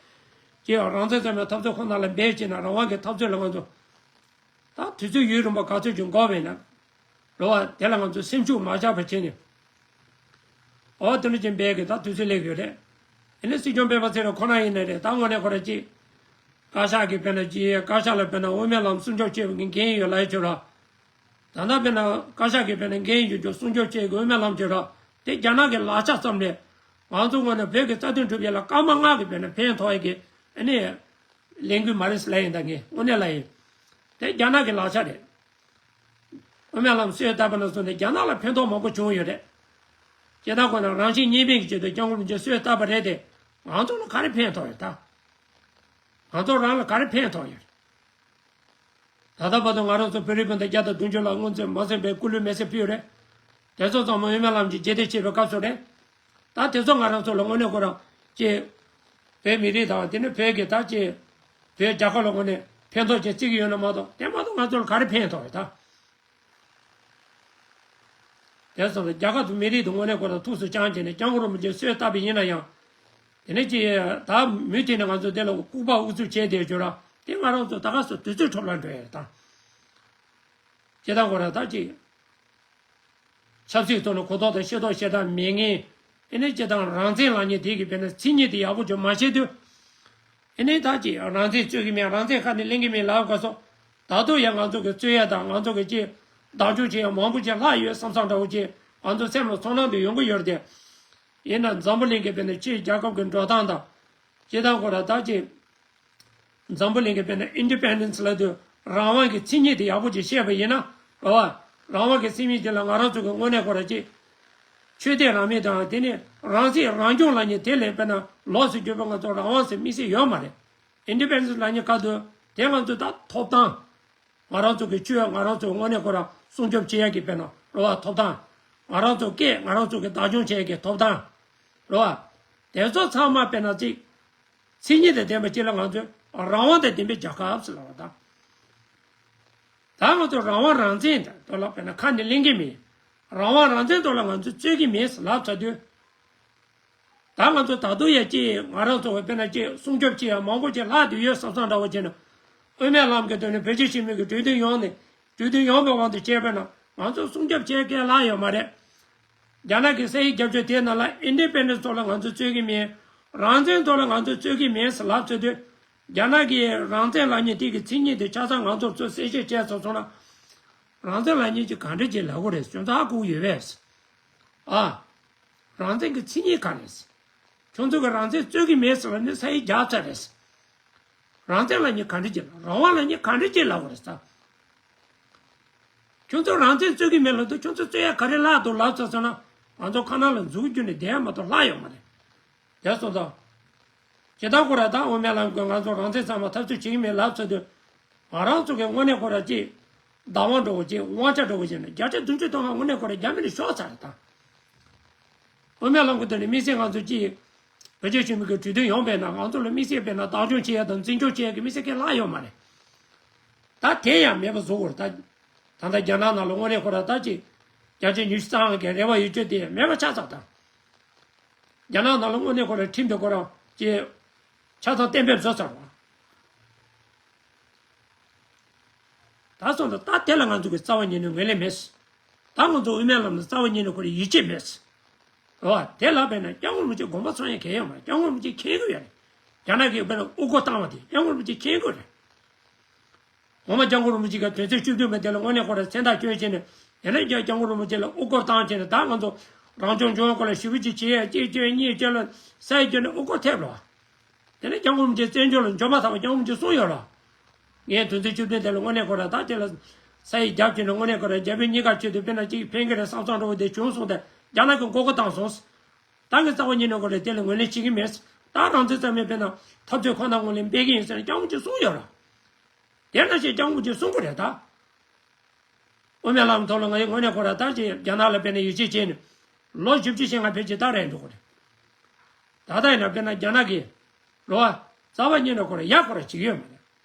ཅིག་རང་བཙན་གཙང་མའི་འཐབ་རྩོད་ཁོ་ན་ལ་འབད་བྱས་ན་རང་དབང་གི་འཐབ་རྩོད་ལ་ང་ཚོ། ད་དུས་ཚོད་ཡུན་རིང་པོ་ག་ཚོད་ཅིག་འགོར་བས་ན། རེད་བ། དེ་ལ་ང་ཚོ་སེམས་ཤུགས་མ་ཆག་པ་བྱས་ནས། འོ་དེ་འདྲ་ཅིག་འབད་གི་ད་དུས་ཚོད་སླེབས་ཡོད་རེད། ཨ་ནི་སྲིད་སྐྱོང་སྤེན་པ་ཚེ་རིང་ཁོ་ན་ཡིན་ན་རེད་ད་དངོས་གནས་ཁོ་རང་ཅིག་བཀའ་ཤག་གིས་དཔེར་ན་ཅིག་བཀའ་ཤག་ལ་དཔེར་ན་དབུ་མའི་ལམ་སྲུང་སྐྱོབ་བྱེད་པའི་འགན་ཡོད་ལབ་ཡོད་ཆོག་ར། ད་ལྟ་དཔེར་ན་བཀའ་ཤག་གིས་དཔེར་ན་འགན་ཡོད་རྒྱུ་སྲུང་སྐྱོབ་བྱེད་དགོས་དབུ་མའི་ལམ་བྱེད་ར། དེ་རྒྱ་ནག་གི་ལག་ཆ་ཙམ་ལས། ང་ཚོ་ངོས་ནས་བོད་ཀྱི་རྩ་དོན་སྒྲུབ་ཡས་ལ་སྐར་མ་ལྔ་གི་བར་ན་ཕན་ཐོགས་ཡས་ཀྱི་ཨ་ནི་ལས་འགུལ་མ་རེད་ཟེར་ལབ་ཡིན། ད་ངས་དངོས་གནས་ལབ་ཡིན། དེ་རྒྱ་ནག་གི་ལག་ཆ་རེད། དབུ་མའི་ལམ་སྲོལ་བཏབ་པ་ནས་བཟུང་ནས་རྒྱ་ནག་ལ་ཕན་ཐོགས་མང་པོ་བྱུང་ཡོད་རེད། སྤྱིར་བཏང་ཁོ་ན་རང་གཞན་གཉིས་ཕན་གྱི་ཆེད་དུ་སྐྱབས་མགོན་རིན་པོ་ཆེས་སྲོལ་བཏབ་པ་རེད་དེ། ང་ཚོ་ལ་ག་རེ་ཕན་ཐོགས་ཡོད་ད། ང་ཚོ་རང་ལ་ག་རེ་ཕན་ཐོགས་ཡོད། ད་ལྟ་བར་དུ་ང་རང་ཚོ་བོད་རིགས་སྤུན་ཟླ་བརྒྱ་དང་བདུན་ཅུ་ལ་དངོས་འཛིན་མ་ཟིན་པའི་སྐུ་ལུས་མེ་སྲེག་ཕུལ་ཡོད་རེད། དེ་ཚོ་ཚང་མ་དབུ་མའི་ལམ་གྱི་རྗེས་འདེད་བྱེད་པའི་སྐབས་སུ་རེད། ད་དེ་ཚོ་ང་རང་ཚོ་ལ་དངོས་གནས་ཁོ་རང་ཅིག་བོད་མི་རིགས་དང་དེ་ནི་བོད་ཀྱི་ད་ཅིག་བོད་རྒྱལ་ཁབ་ལ་དངོས་གནས་ཕན་ཐོགས་ཅིག་བརྩི་གི་ཡོད་ན་མ་གཏོགས། དེ་མ་གཏོགས་ང་ཚོ་ལ་ག་རེ་ཕན་ཐོགས་ཡོད་ད། དེ་སོང་ཙང་རྒྱལ་ཁབ་དང་མི་རིགས་དང་དངོས་གནས་ཁོ་རང་ཐུགས་སུ་བཅངས་བྱས་ནས་སྐྱབས་མགོན་རིན་པོ་ཆེས་སྲོལ་བཏབ་པ་ཡིན་ན་ཡང་། དེ་ནས་ཅིག་ད་མུ་མཐུད་ནས་ང་ཚོ་དེ་ལ་ལྐུགས་པ་ཨུ་ཚུགས་བྱས་བསྡད་རྒྱུ་ར། དེ་ང་རང་ཚོ་ད་ག་སོ་དུས་ཚོད་འཕྲོ་བརླག་འགྲོ་ཡ་རེད་ད། སྤྱིར་བཏང་ཁོ་རང་ད་ཅིག་ཆབ་སྲིད་ཐོག་ནས་གོ་རྟོགས་དང་ཤེས་རྟོགས་ཞེ་དྲག་མེད་མཁན། ཨེ་ནས་སྤྱིར་བཏང་རང་བཙན་ལབ་མཁན་དེ་གི་བས་ན་མཚན་ཉིད་དེ་ཡག་པོ་ཅིག་མ་ཤེས་དུས། ཨེ་ནས་ད་ཅིག་རང་བཙན་རྩོད་གི་མེད། རང་བཙན་ཁ་ནས་ལེན་གི་མེད་ལབ་ག་སོ། ད་དུང་ཡང་ང་ཚོ་གི་རྩོད་ཡ་དང་ང་ཚོ་གི་ཅིག་བདག་སྐྱོང་བྱེད་ཡ་མང་པོ་ཅིག་ལྷག་ཡོད་བསམ་བསམ་འདྲ་བོ་ཅིག་ང་ཚོ་སེམས་ལ་ཚོར་སྣང་དེ་ཡོང་གི་ཡོད་རེད་དེ། ཡིན་ན་འཛམ་བུ་གླིང་གི་བས་ན་སྤྱིར་རྒྱལ་ཁབ་ཀྱི་འགྲོ་སྟངས་དང་། སྤྱིར་བཏང་ཁོ་ར་ད་ཅིག་འཛམ་བུ་གླིང་གི་བས་ན་ཨིན་ཌི་པེན་ཌེན་སི་ལབ་དུས་རང་དབང་གི་མཚན་ཉིད་དེ་ཡག་པོ་ཅིག་ཤེས་པ་ཡིན་ན། རེད་བ། རང་དབང་གི་མཚན་ཉིད་དེ་ལ་ང་རང་ཚོ་གི་དངོས་གནས་ཁོ་ར་ཅིག་ཆོས་དད་རང་མོས་དང་དེ་ནས་རང་སྲིད་རང་སྐྱོང་ལབ་མཁན་དེ་ལས་བས་ན་ལོགས་སུ་གྱུར་པ་ང་ཚོ་རང་དབང་ཟེར་དམིགས་བསལ་ཡོད་མ་རེད། ཨིན་ཌི་པེན་ཌེན་སི་ལབ་མཁན་ག་དུས་དེ་ང་ཚོ་ད་ཐོབ་ཐང་། ང་རང་ཚོ་གི་ཆོས་ང་རང་ཚོ་དངོས་གནས་ཁོ་ར་སྲུང་སྐྱོབ་བྱེད་ཡ་གི་བས་ན་རེད་བ་ཐོབ་ཐང་། ང་རང་ཚོ་སྐད་ང་རང་ཚོ་གི་བདག་སྐྱོང་བྱེད་ཡ་གི་ཐོབ་ཐང་། རེད་བ། དེ་ཚོ་ཚང་མ་བས་ན་ཅིག་མཚན་ཉིད་དང་ལྡན་པ་ཅིག་ལ་ང་ཚོས་རང་དབང་དང་ལྡན་པའི་རྒྱལ་ཁབ་ཟེར་ལབ་པ་དང་། ད་ང་ཚོ་རང་དབང་རང་བཙན་དང་དོ་ལ་བས་ན་ཁ་ནས་ལེན་གི་མེད། རང་དབང་རང་བཙན་དོ་ལ་ང་ཚོས་རྩོད་གི་མེད་ཟེར་ལབ་ཚར་དུས། ད་ང་ཚོ་ད་དུང་ཡ་ཅིག་ང་རང་ཚོ་བས་ན་ཅིག་སྲུང་སྐྱོབ་བྱེད་ཡ་མང་པོ་ཅིག་ལྷག་བསྡད་ཡོད་བསམ་བསམ་འདྲ་བོ་བྱས་ན། དབུ་མའི་ལམ་གྱི་དོན་ནས་བོད་རྒྱ་ཆེན་མོའི་གི་གྲོས་མཐུན་ཡོང་ནས་གྲོས་མཐུན་ཡོང་བའི་དབང་དུ་བྱས་པས་ན་ང་ཚོ་སྲུང་སྐྱོབ་བྱེད་མཁན་ལྷག་ཡོད་མ་རེད། རྒྱ་ནག་གི་ས་ཡིག་བརྒྱབ་ཆོག་དེའི་ནང་ལ་ཨིན་ཌི་པེན་ཌེན་སི་ཐོག་ལ་ང་ཚོ་རྩོད་གི་མེད། རང་བཙན་ཐོག་ལ་ང་ཚོ་རྩོད་གི་མེད་ཟེར་ལབ་ཚར་དུས། རྒྱ་ནག་གིས་རང་བཙན་ལབ་མཁན་དེ་གི་མཚན་ཉིད་དེ་ཆ་ཚང་ང་ཚོར་ཚུར་གསལ་བཤད་བྱས་ཚར་སོང་ན། རང་བཙན་ལབ་མཁན་ཅིག་ག་འདྲ་ཅིག་ལབ་དགོས་རེད། ཁྱོད་ཚོ་ཧ་གོ་གི་ཡོད་པས། ཨ། རང་བཙན་གྱི་མཚན་ཉིད་ག་རེད། ཁྱོད་ཚོ་གི་རང་བཙན་རྩོད་གི་མེད་ཟེར་ལབ་ནས་ས་ཡིག་བརྒྱབ་ཚར་རེད། རང་བཙན་ལབ་མཁན་ག་འདྲ་ཅིག་ལབ། རང་དབང་ལབ་མཁན་ག་འདྲ་ཅིག་ལབ་དགོས་རེད་ཟེར། ཁྱོད་ཚོ་རང་བཙན་རྩོད་གི་མེད་ལབ་དུས་ཁྱོད་ཚོ་རྩོད་ཡ་ག་རེ་ལྷག་འདུག་ལབ་ཚར་སོང་ན་ང་ཚོ་ཁ་ནང་ལ་མཛུབ་གུ་བརྒྱུས་ནས་བསྡད་ཡ་མ་གཏོགས་ལྷག་ཡོད་མ་རེད། དེ་སོང་ཙང་། སྤྱིར་བཏང་ཁོ་ར་ད་དབུ་མའི་ལམ་གྱིས་ང་ཚོ་རང་བཙན་ཚང་མ་འཐབ་རྩོད་བྱེད་ཀྱི་མེད་ལབ་ཚར་དུས། ང་རང་ཚོ་གི་དངོས་གནས་ཁོ་ར་ཅིག་བདག་དབང་འདྲ་བོ་ཅིག་དབང་ཆ་འདྲ་བོ་ཅིག་ནི་བརྒྱ་ཆ་བདུན་ཅུ་དོན་ལྔ་དངོས་གནས་ཁོ་ར་རྒྱ་མི་ལ་ཤོར་ཚར་རེད་ད། དབུ་མའི་ལམ་གྱི་དོན་ནས་དམིགས་བསལ་ང་ཚོ་ཅིག་བོད་རྒྱ་ཆེན་མོའི་གི་གྲོས་མཐུན་ཡོང་བས་ན་ང་ཚོ་ལ་དམིགས་བསལ་བས་ན་བདག་སྐྱོང་བྱེད་ཡ་དང་འཛིན་སྐྱོང་བྱེད་ཡ་གི་དམིགས་བསལ་གྱི་ལྷག་ཡོད་མ་རེད། ད་དེ་ཡང་མེད་པ་བཟོ་དགོས་རེད་ད། ད་ལྟ་རྒྱ་ནག་ནང་ལ་དངོས་གནས་ཁོ་ར་ད་ཅིག་བརྒྱ་ཆ་ཉི་ཤུ་རྩ་ལྔ་གི་རེ་བ་ཡོད་རྒྱུ་དེ་མེད་པ་ཆགས་ཚར་ད། རྒྱ་ནག་ནང་ལ་དངོས་གནས་ཁོ་ར་ཁྲིམས་དེ་ཁོ་རང་ཅིག་ཆ་ཚང་གཏན་འབེབས་བཟོ་ཚར་བ། ད་སོང་ཙང་ད་དེ་ལ་ང་ཚོ་གི་རྩ་བ་ཉིད་ནས་ངོས་ལེན་མེད། ད་ང་ཚོ་དབུ་མའི་ལམ་ལ་རྩ་བ་ཉིད་ནས་ཁོ་ར་ཡིད་ཆེས་མེད། རེད་བ། དེ་ལ་བས་ན་སྐྱབས་མགོན་རིན་པོ་ཆེ་དགོངས་པ་ཚོམ་ཡ་གང་ཡང་མ་རེད། སྐྱབས་མགོན་རིན་པོ་ཆེ་མཁྱེན་གྱི་ཡོད་རེད། རྒྱ་ནག་གིས་བས་ན་དབུ་སྐོར་བཏང་བ་དེ་སྐྱབས་མགོན་རིན་པོ་ཆེ་མཁྱེན་གྱི་ཡོད་རེད། ངོ་མ་སྐྱབས་མགོན་རིན་པོ་ཆེ་གིས་དོན་ཚན་བཅུ་བདུན་པ་དེ་ལ་དངོས་གནས་ཁོ་ར་མཚན་རྟགས་བསྐྱོན་བྱས་ནས་ཡིན་ན་ཡང་སྐྱབས་མགོན་རིན་པོ་ཆེ་ལ་དབུ་སྐོར་བཏང་བྱས་ནས་ད་ང་ཚོ་རང་སྐྱོང་ལྗོངས་སྐོར་ལ་ཞེ་པོ་ཅིག་བྱེད་ཡ་གཅིག་བསྐྱོན་གཉིས་བསྐྱོན་ལ་ས་ཡིག་བསྐྱོན་ནས་དབུ་སྐོར་ཐེབས་རོགས། དེ་ནས་སྐྱབས་མགོན་རིན་པོ་ཆེ་བཙན་བྱོལ་ལ་འབྱོར་མ་ཐག་པ་སྐྱབས་མགོན་རིན་པོ་ཆེ་གསུངས་ཡོད་རོགས། ངས་དོན་ཚན་བཅུ་བདུན་དེ་ལ་དངོས་གནས་ཁོ་ར་ད་དེ་ལ་ས་ཡིག་བརྒྱབ་བྱས་ནས་དངོས་གནས་ཁོ་ར་རྒྱ་བོད་གཉིས་ཀ་ཆེད་དུ་དཔེར་ན་གཅིག་ཕན་གི་རེད་བསམ་བསམ་འདྲ་བོ་དེ་བྱུང་སོང་སྟེ་རྒྱ་ནག་གིས་མགོ་སྐོར་བཏང་སོང་། ད་ངས་རྩ་བ་ཉིད་ནས་ཁོ་ར་དེ་ལ་ངོས་ལེན་བྱེད་ཀྱི་མེད། ད་རང་བཙན་རྩ་མེད་དཔེར་ན་འཐབ་རྩོད་ཁོ་ན་ངོས་ལེན་སྤེལ་གྱི་ཡིན་ཟེར་ནས་སྐྱབས་མགོན་རིན་པོ་ཆེ་གསུངས་ཡོད་རོགས། དེ་ནང་བཞིན་སྐྱབས་མགོན་རིན་པོ་ཆེ་གསུང་གི་རེད་ད། དབུ་མའི་ལམ་ཐོག་ལ་ང་ཡི་དངོས་གནས་ཁོ་ར་ད་ཅིག་རྒྱ་ནག་ལ་དཔེར་ན་ཡིད་ཆེས་བྱས་ནས་ལོ་བཞི་བཅུ་ཞེ་ལྔ་ཕལ་ཆེར་ད་རེད་འགྲོ་གི་རེད། ད་ལྟ་ཡིན་ན་དཔེར་ན་རྒྱ་ནག་གིས་རེད་བ། རྩ་བ་ཉིད་ནས་ཁོ་ར་ཡག་ཁོ་ར་བྱེད་ཀྱི་ཡོད་མ་རེད།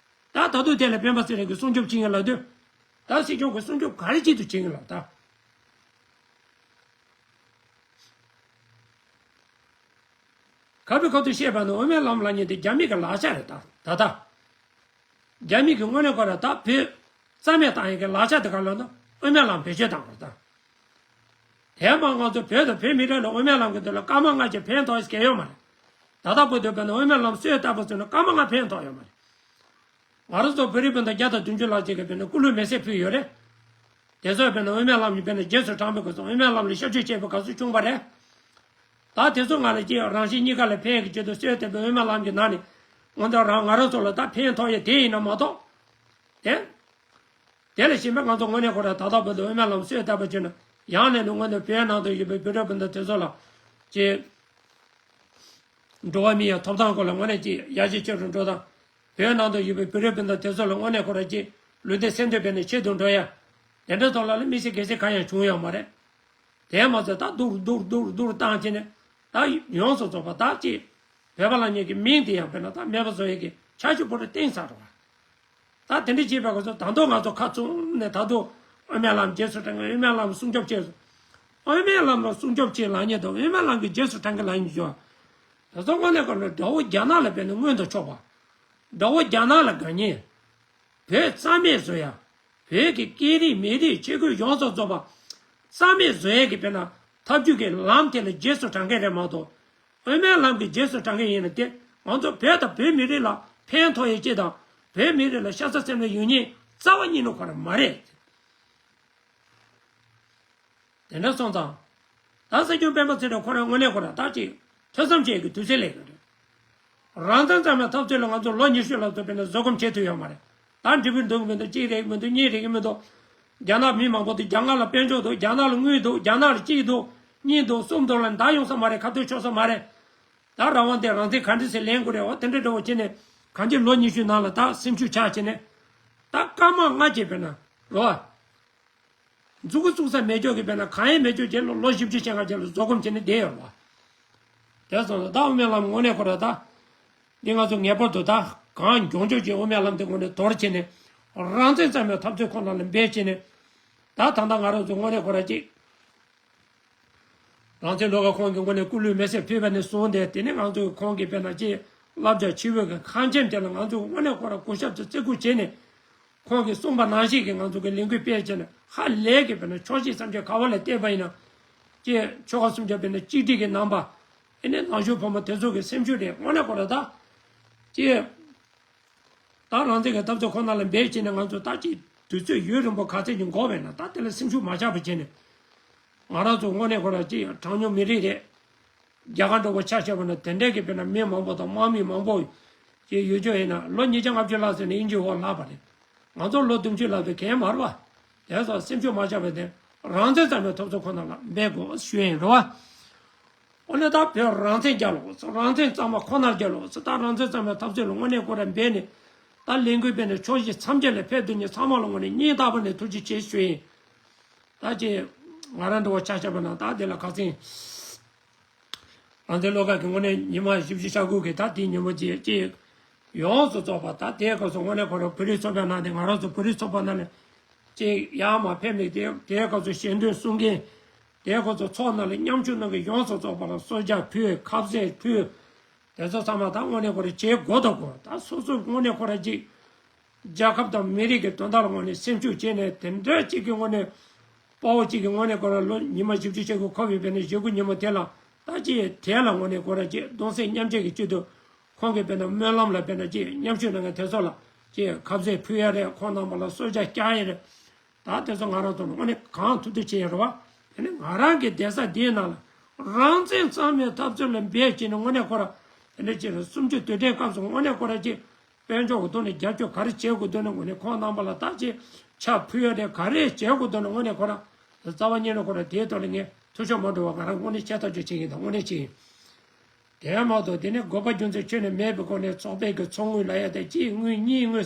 ད་ད་དུང་དེ་ལ་སྤེན་པ་ཚེ་རིང་གིས་སྲུང་སྐྱོབ་བྱེད་ཀྱི་ལབ་དུས། ད་སྲིད་སྐྱོང་གིས་སྲུང་སྐྱོབ་ག་རེ་བྱེད་དུ་བྱེད་ཀྱི་ལབ་ད། ཁ་བའི་ཁ་ཐུག་བཤད་པ་ནི་དབུ་མའི་ལམ་ལབ་མཁན་དེ་རྒྱ་མི་གི་ལག་ཆ་རེད་ད་ད་ལྟ། རྒྱ་མི་གི་དངོས་གནས་ཁོ་ར་ད་བོད་རྩ་མེད་བཏང་ཡས་ཀྱི་ལག་ཆ་དེ་ག་ལ་ན་དབུ་མའི་ལམ་བེད་སྤྱོད་བཏང་བ་རེད་ད། དེ་མ་ང་ཚོ་བོད་དང་བོད་མི་རིགས་ལ་དབུ་མའི་ལམ་གྱི་དོན་ལ་སྐར་མ་ལྔ་ཅིག་ཕན་ཐོགས་ཡས་ཀྱི་ཡོད་མ་རེད། ད་ལྟ་བར་དུ་བོད་ནང་དབུ་མའི་ལམ་སྲོལ་བཏབ་པ་ཚོ་ནི་སྐར་མ་ལྔ་ཕན་ཐོགས་ཡོད་མ་རེད། ང་རང་ཚོ་བོད་རིགས་སྤུན་ཟླ་བརྒྱ་དང་བདུན་ཅུ་ལྷག་ཅིག་གིས་བོད་ནང་སྐུ་ལུས་མེ་སྲེག་ཕུལ་ཡོད་རེད། དེ་ཚོ་དཔེར་ན་དབུ་མའི་ལམ་གྱི་དཔེར་ན་རྗེས་སུ་འབྲངས་པའི་སྐབས་སུ་དབུ་མའི་ལམ་ལ་ཤར་བསྐྱོད་བྱས་པའི་སྐབས་སུ་བྱུང་བ་རེད། ད་དེ་ཚོ་ང་ལ་ཅིག་རང་གཞན་གཉིས་ཀ་ལ་ཕན་གྱི་ཆེད་དུ་གསོལ་འདེབས་པའི་དབུ་མའི་ལམ་གྱི་ནང་ནས་སྔོན་དུ་རང་ང་རང་ཚོ་ལ་ད་ཕན་ཐོགས་ཡ་དེ་ཡིན་ན་མ་གཏོགས། དེ། དེ་ལ་ཞེན་པའི་ང་ཚོ་དངོས་གནས་ཁོ་རང་ད་ལྟ་བར་དུ་དབུ་མའི་ལམ་གསོལ་བཏབ་པ་བྱས་ན་ཡང་ནས་ནས་དངོས་གནས་བོད་ནང་དུ་ཡོད་པའི་བོད་ཕྲུག་སྤུན་ཟླ་དེ་ཚོ་ལ་ཅིག་འགྲོ་བ་མི་ཡི་ཐོབ་ཐང་སྐོར་ལ་དངོས་གནས་ཅིག་ཡར་རྒྱས་ཆེ་རུ་འགྲོ་སྟངས། བོད་ནང་དུ་ཡོད་པའི་བོད་རིགས་སྤུན་ཟླ་དེ་ཚོ་ལ་དངོས་གནས་ཁོ་རང་ཅིག་ལུས་བདེ་སེམས་བདེ་བྱས་ནས་ཆེད་དུ་འགྲོ་ཡ། དེ་འདྲ་ཐོག་ལ་ལ་དམིགས་བསལ་གལ་སྲིད་གང་ཡང་བྱུང་ཡོད་མ་རེད། དེ་མ་ཟད་ད་སྡུག་སྡུག་སྡུག་སྡུག་བཏང་བྱས་ནས་ད་ཡོངས་སུ་རྫོགས་པ་ད་ཅིག་བོད་པ་ལབ་མཁན་གྱི་མིང་དེ་ཡང་དཔེར་ན་ད་མེད་པ་བཟོ་ཡས་ཀྱི་འཆར་གཞི་པོ་རུ་བཏིང་ཚར་བ། ད་དེ་འདྲ་བྱས་པའི་སྐབས་སུ་ད་དུང་ང་ཚོ་ཁ་བཙུམ་ནས་ད་དུང་དབུ་མའི་ལམ་རྗེས་སུ་འབྲང་གི་དབུ་མའི་ལམ་སྲུང་སྐྱོབ་བྱེད། དབུ་མའི་ལམ་ལ་སྲུང་སྐྱོབ་བྱེད་ལབ་མཁན་དང་དབུ་མའི་ལམ་གྱི་རྗེས་སུ་འབྲང་གི་ལབ་མཁན་ཞོག་དེ་ཚོ་དངོས་གནས་ཁོ་ན་དགྲ་བོ་རྒྱ་ནག་ལ་དཔེར་ན་མངོན་དུ་ཕྱོགས་པ། དགྲ་བོ་རྒྱ་ནག་ལ་དགའ་མཁན། བོད་རྩ་མེད་བཟོ་ཡ། བོད་ཀྱི་སྐད་རིགས་མི་རིགས་ཆས་གོས་ཡོངས་སུ་རྫོགས་པ་རྩ་མེད་བཟོ་ཡ་གི་དཔེར་ན་ཐབས་ཇུས་ཀྱི་ལམ་དེ་ལ་རྗེས་སུ་འབྲང་མཁན་རེད་མ་གཏོགས། དབུ་མའི་ལམ་གྱི་རྗེས་སུ་འབྲང་མཁན་ཡིན་ན་དེ་ང་ཚོ་བོད་དང་བོད་མི་རིགས་ལ་ཕན་ཐོགས་ཡས་ཅིག་དང་བོད་མི་རིགས་ལ་ཤ་ཚ་སེམས་ལ་ཡོད་མཁན་རྩ་བ་ཉིད་ནས་ཁོ་རང་མ་རེད། དེ་འདྲ་སོང་ཙང་། ད་སྲིད་སྐྱོང་སྤེན་པ་ཚེ་རིང་ཁོ་རང་དངོས་གནས་ཁོ་རང་ད་ཅིག་ཐོས་བསམ་བྱེད་ཀྱི་དུས་ཚོད་སླེབས་ཡོད་རེད། རང་བཙན་རྩ་མེད་འཐབ་རྩོད་ལ་ང་ཚོ་ལོ་ཉི་ཤུ་ལྷག་ཙམ་དཔེར་ན་བཟོད་སྒོམ་བྱེད་ཐུབ་ཡོད་མ་རེད། ད་འབྲས་བུ་འདུག་གི་མི་འདུག་གཅིག་རེག་གི་མི་འདུག་གཉིས་རེག་གི་མི་འདུག་རྒྱ་ནག་མི་མང་པོ་འདུག་རྒྱ་ནག་ལ་དཔལ་འབྱོར་འདུག་རྒྱ་ནག་ལ་དངུལ་འདུག་རྒྱ་ནག་ལ་གཅིག་འདུག་གཉིས་འདུག་གསུམ་འདུག་ལ་ད་ཡོང་ས་མ་རེད། ཁ་ཐུག་ཆོག་ས་མ་རེད། ད་རང་དབང་དེ་རང་བཙན་ག་འདྲ་སེ་ལེན་དགོས་རེད། འོ་དེ་འདྲ་འདྲ་བོ་བྱས་ནས་གང་ཅི་ལོ་ཉི་ཤུའི་ནང་ལ་ད་སེམས་ཤུགས་ཆག་བྱས་ནས་ད་སྐར་མ་ལྔ་བྱས་པས་ན་རོ། མཛུ་གུ་བཙུགས་ས་མེད་ཅོག་གི་དཔེར་ན་གང་ཡང་མེད་ཅོག་རྗེས་ལ་ལོ་བཞི་བཅུ་ཞེ་ལྔ་རྗེས་ལ་བཟོད་སྒོམ་བྱས་ནས་བསྡད་ཡོད་རེད་བ། དེ་སོང་ཙང་ད་དབུ་མའི་ལམ་དངོས་གནས་ཁོ་ར་ད། འདི་ང་ཚོ་ངེས་པར་དུ་ད་གང་མགྱོགས་མགྱོགས་ཀྱི་དབུ་མའི་ལམ་དེ་དངོས་གནས་དོར་བྱས་ནས་རང་བཙན་རྩ་མེད་འཐབ་རྩོད་ཁོ་ན་ལ་འབད་བྱས་ནས་ད་ད་ལྟ་ང་རང་ཚོ་དངོས་གནས་ཁོ་ར་ཅིག་རང་བཙན་བློ་དགའ་ཁོང་གིས་དངོས་གནས་སྐུ་ལུས་མེ་སྲེག་ཕུལ་བ་ནས་བཟུང་སྟེ་དེ་ནས་ང་ཚོ་ཁོང་གིས་དཔེར་ན་ཅིག་བསླབ་བྱ་ཆེ་བོ་གི་ཁ་ཆེམས་དེ་ལ་ང་ཚོ་དངོས་གནས་ཁོ་ར་གུས་ཞབས་ཀྱིས་བརྩི་བཀུར་བྱས་ནས། ཁོང་གིས་གསུངས་པ་ནང་བཞིན་གྱི་ང་ཚོ་གི་ལས་འགུལ་སྤེལ་བྱས་ནས་ཧ་ལས་ཀྱི་དཔེར་ན་ཆོག་ཤེས་བསམ་འཆར་ག་བ་ལ་བལྟས་པ་ཡིན་ན། ཅེས་ཆོལ་ཁ་གསུམ་ཆ་དཔེར་ན་གཅིག་སྒྲིལ་གྱི་རྣམ་པ། ཨེ་ནས་ནང་ཆོས་ཕོ་མོ་དེ་ཚོ་གི་སེམས་ཤུགས་རེད་དངོས་གནས་ཁོ་ར་ད། ཅེས། ད་རང་བཙན་གྱི་འཐབ་རྩོད་ཁོ་ན་ལ་འབད་བྱས་ནས་ང་ཚོ་ད་ཅིག་དུས་ཚོད་ཡུན་རིང་པོ་ག་ཚད་ཀྱི་འགོར་བས་ན་ད་དེ་ལ་སེམས་ཤུགས་མ་ཆག་པ་བྱས་ནས། ང་རང་ཚོ་དངོས་གནས་ཁོ་ར་ཅིག་གྲངས་ཉུང་མི་རིགས་རེད། རྒྱ་གར་འདྲ་བོ་ཆ་བཞག་པ་ན་དེ་འདྲའི་གི་དཔེར་ན་མི་མང་པོ་དང་དམག་མི་མང་པོ་ཞིག་ཡོད་ཆོག་ཡིན་ན་ལོ་ཉིས་བརྒྱ་ལྔ་བཅུ་ལྷག་ཙམ་ནས་དབྱིན་ཇིའི་འོག་ལྷག་པ་རེད། ང་ཚོ་ལོ་བདུན་ཅུ་ལྷག་པའི་གན་མ་རེད་བ། དེ་ཚོ་སེམས་ཤུགས་མ་ཆག་པའི་དེ་རང་བཙན་རྩ་མེད་འཐབ་རྩོད་ཁོ་ན་ལ་འབད་དགོས་ཞུ་ཡིན་རེད་བ། འོ་ན་ད་བོད་རང་བཙན་རྒྱལ་ལོ་རང་བཙན་གཙང་མ་ཁོ་ན་རྒྱལ་ལོ་ད་རང་བཙན་རྩ་མེད་འཐབ་རྩོད་ལ་དངོས་གནས་ཁོ་ར་འབད་ནས་ད་ལས་འགུལ་སྤེལ་ནས་ཕྱོགས་བཞི་མཚམས་བརྒྱད་ལ་ཕེབས་དུས་ནས་ཚང་མ་ལ་དངོས་གནས་སྙིང་ཐག་པ་ནས་ཐུགས་རྗེ་ཆེ་ཞུ་ཡིན། ད་ཅེ། ང་རང་འདྲ་བོ་ཆ་བཞག་པ་ན་ད་དེ་ལ་ཁ་སང་། རང་བཙན་བློ་དགའ་གི་དངོས་གནས་ཉི་མ་བཞི་བཅུ་ཞེ་དགུ་གི་ད་དེའི་ཉིན་མོ་ཅེ་ཅེ། ཡོངས་སུ་རྫོགས་པ་ད་དེའི་སྐབས་སུ་དངོས་གནས་ཁོ་རང་བོད་རིགས་ཚོགས་པའི་ནང་དེ་ང་རང་ཚོ་བོད་རིགས་ཚོགས་པ་ནང་ནས་ཅེ་ཡར་མར་ཕེབས་ནས་དེ་དེའི་སྐབས་སུ་ཞལ་འདོན་གསུང་མཁན། དེའི་སྐབས་སུ་ཚོགས་ནང་ལ་མཉམ་ཞུགས་གནང་མཁན་ཡོངས་སུ་རྫོགས་པ་ལ་གསོལ་ཇ་ཕུལ་ཁ་ཟས་ཕུལ། དེ་ཚོ་ཚང་མ་ད་དངོས་གནས་ཁོ་རང་བྱེད་དགོས་དང་དགོས་ད་སོ་སོ་དངོས་གནས་ཁོ་རང་ཅིག་རྒྱལ་ཁབ་དང་མི་རིགས་ཀྱི་དོན་དག་ལ་དངོས་གནས་སེམས་ཤུགས་བྱས་ནས་དེ་འདྲ་གཅིག་གི་དངོས་གནས། དཔའ་བོ་གཅིག་གི་དངོས་གནས་ཁོ་རང་ལོ་ཉི་མ་བཞི་བཅུ་ཞེ་དགུ་འཁོར་བའི་དཔེར་ན་ཞེ་དགུ་ཉིན་མོ་དེ་ལ་ད་ཅི་དེ་ལ་དངོས་གནས་ཁོ་རང་ཅིག་གདུང་སེམས་མཉམ་སྐྱེད་ཀྱི་བཅུད་དུ་ཁོང་གི་དཔེར་ན་སྨོན་ལམ་ལ་དཔེར་ན་ཅིག་མཉམ་ཞུགས་གནང་མཁན་དེ་ཚོ་ལ་ཅིག་ཁ་ཟས་ཕུལ་ཡ་རེད། ཁོང་རྣམ་པ་ལ་གསོལ་ཇ་བཀྱག་ཡ་རེད། ད་དེ་ཚོ་ང་རང་ཚོ་ལ་དངོས་གནས་གང་ཐུབ་ཐུབ་བྱེད་ཡ་རེད་བ། དེ་ནི་ང་རང་གི་བསྡད་ས་འདིའི་ནང་ལ་རང་བཙན་རྩ་མེད་འཐབ་རྩོད་ལ་འབད་བྱས་ནས་དངོས་གནས་ཁོ་རང་དེ་འདྲ་བྱས་ནས་གསུམ་བཅུ་དུས་དྲན་སྐབས་སུ་དངོས་གནས་ཁོ་རང་ཅིག་དཔལ་འབྱོར་གྱི་ཐོག་ནས་རྒྱབ་སྐྱོར་ག་རེ་བྱེད་དགོས་འདུག་ན་དངོས་གནས་ཁོང་རྣམ་པ་ལ་ད་ཅིག་ཕྱག་ཕུལ་ཡ་དེ་ག་རེ་བྱེད་དགོས་འདུག་ན་དངོས་གནས་ཁོ་རང་རྩ་བ་ཉིད་ནས་ཁོ་རང་དེའི་ཐོག་ལ་ངས་ཐུགས་ཕྱོགས་མ་འགྲོ་བ་ང་རང་དངོས་གནས་བྱས་ཐག་གཅོད་བྱེད་ཀྱི་ཡིན། ད་དངོས་གནས་བྱེད་ཀྱི་ཡིན། དེ་མ་གཏོགས་དེ་ནས་དགོས་པ་རྒྱུ་མཚན་ཁྱོན་ནས་མེད་པའི་སྒོ་ནས་ཚོགས་པའི་གི་ཚོགས་དངུལ་ལ་ཡ་དེ་གཅིག་དངུལ་གཉིས་དངུལ་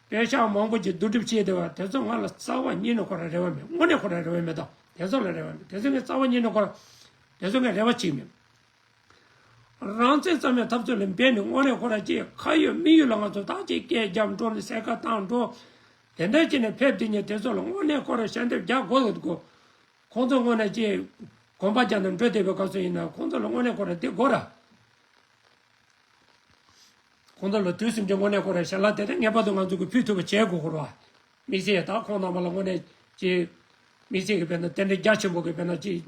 པད་ཤག་མང་པོ་ཅིག་བསྡུ་སྒྲིག་བྱས་བསྡད་པ་དེ་ཚོ་ང་ལ་རྩ་བ་ཉིད་ནས་ཁོ་རང་རེ་བ་མེད། དངོས་གནས་ཁོ་རང་རེ་བ་མེད། ད་དེ་ཚོ་ལ་རེ་བ་མེད། དེ་ཚོ་ངས་རྩ་བ་ཉིད་ནས་ཁོ་རང་དེ་ཚོ་ངས་རེ་བ་བྱེད་མེད། རང་བཙན་རྩ་མེད་འཐབ་རྩོད་ལ་འབད་ནས་དངོས་གནས་ཁོ་རང་ཅིག་ཁ་ཡོད་མིག་ཡོད་ལ་ང་ཚོ་ད་ཅིག་སྐད་རྒྱབ་འགྲོ་ནས་སེར་ཁ་བཏང་འགྲོ། དེ་འདྲ་བྱས་ནས་ཕེབས་དེ་ཉིད་དེ་ཚོ་ལ་དངོས་གནས་ཁོ་རང་ཞལ་འདེབས་རྒྱག་དགོས་དགོས། ཁོང་ཚོ་དངོས་གནས་ཅིག་གོམ་པ་རྒྱག་ནས་འགྲོ་བསྡད་པའི་སྐབས་སུ་ཡིན་ན་ཁོང་ཚོ་ལ་དངོས་གནས་ཁོ་རང་དེ་དགོས་ར། ཁོང་ཚོ་ལ་དུས་སུ་འགྱུར་དངོས་གནས་ཁོ་རང་ཞལ་ལག་དེ་དེ་ངེས་པར་དུ་ང་ཚོ་གིས་ཕུལ་ཐུབ་པ་བྱེད་དགོས་ཁོ་ར། དམིགས་བསལ་ད་ཁོང་རྣམ་པ་ལ་དངོས་གནས་ཀྱི་དམིགས་བསལ་གྱི་དཔེར་ན་དེ་འདྲའི་རྒྱ་ཆེན་པོ་གི་དཔེར་ན་ཅིག་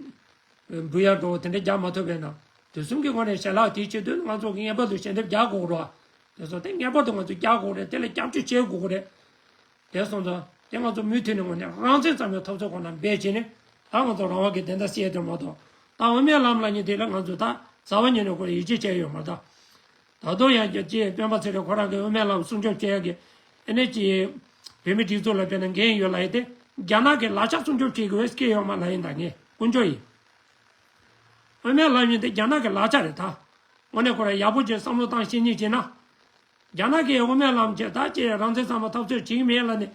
འབུལ་ཡག་འགྲོ་བ་དེ་འདྲའི་རྒྱག་མ་ཐུབ་པས་ན་དུས་གསུམ་གྱི་དངོས་གནས་ཞལ་ལག་དེའི་ཆེད་དུ་ང་ཚོ་གིས་ངེས་པར་དུ་ཞལ་འདེབས་རྒྱག་དགོས་ར། དེ་ཚོ་དེ་ངེས་པར་དུ་ང་ཚོ་རྒྱག་དགོས་རེད། དེ་ལ་རྒྱབ་སྐྱོར་བྱེད་དགོས་རེད། དེ་སོང་ཙང་ དེ་ང་ཚོ་མུ་མཐུད་ནས་ངོས་ནས་རང་བཙན་གཙང་མའི་འཐབ་རྩོད་ཁོ་ན་འབད་བྱས་ནས་ད་ང་ཚོ་རང་དབང་གི་བདེན་མཐའ་གསལ་དེ་མ་གཏོགས། ད་དབུ་མའི་ལམ་ལབ་མཁན་དེ་ལ་ང་ཚོ་ད་རྩ་བ་ཉིད་ནས་ཁོ་ཡིད་ཆེས་བྱས་ཡོད་མ་རེད་ད། ད་དུང་ཡང་ཅིག་སྤེན་པ་ཚེ་རིང་ཁོ་རང་གིས་དབུ་མའི་ལམ་སྲུང་སྐྱོབ་བྱེད་ཡག་གི་ཨ་ནི་ཅིག་བོད་མི་སྒྲིག་འཛུགས་ལ་དཔེར་ན་འགན་ཡོད་ལབ་ཡིན་ཏེ། རྒྱ་ནག་གི་ལག་ཆ་སྲུང་སྐྱོབ་བྱེད་དགོས་སྐད་ཡོད་མ་ལབ་ཡིན། ད་ངས་དཀོན་མཆོག་ཡིན། དབུ་མའི་ལམ་ཡིན་ཏེ་རྒྱ་ནག་གི་ལག་ཆ་རེད་ད། དངོས་གནས་ཁོ་རང་ཡག་པོ་ཅིག་བསམ་བློ་བཏང་ཤེས་ཉེས་བྱས་ན། རྒྱ་ནག་གིས་དབུ་མའི་ལམ་ཅིག་ད་ཅིག་རང་བཙན་གཙང་མ་འཐབ་རྩོད་བྱེད་ཀྱི་མེད་ལབ་ནས།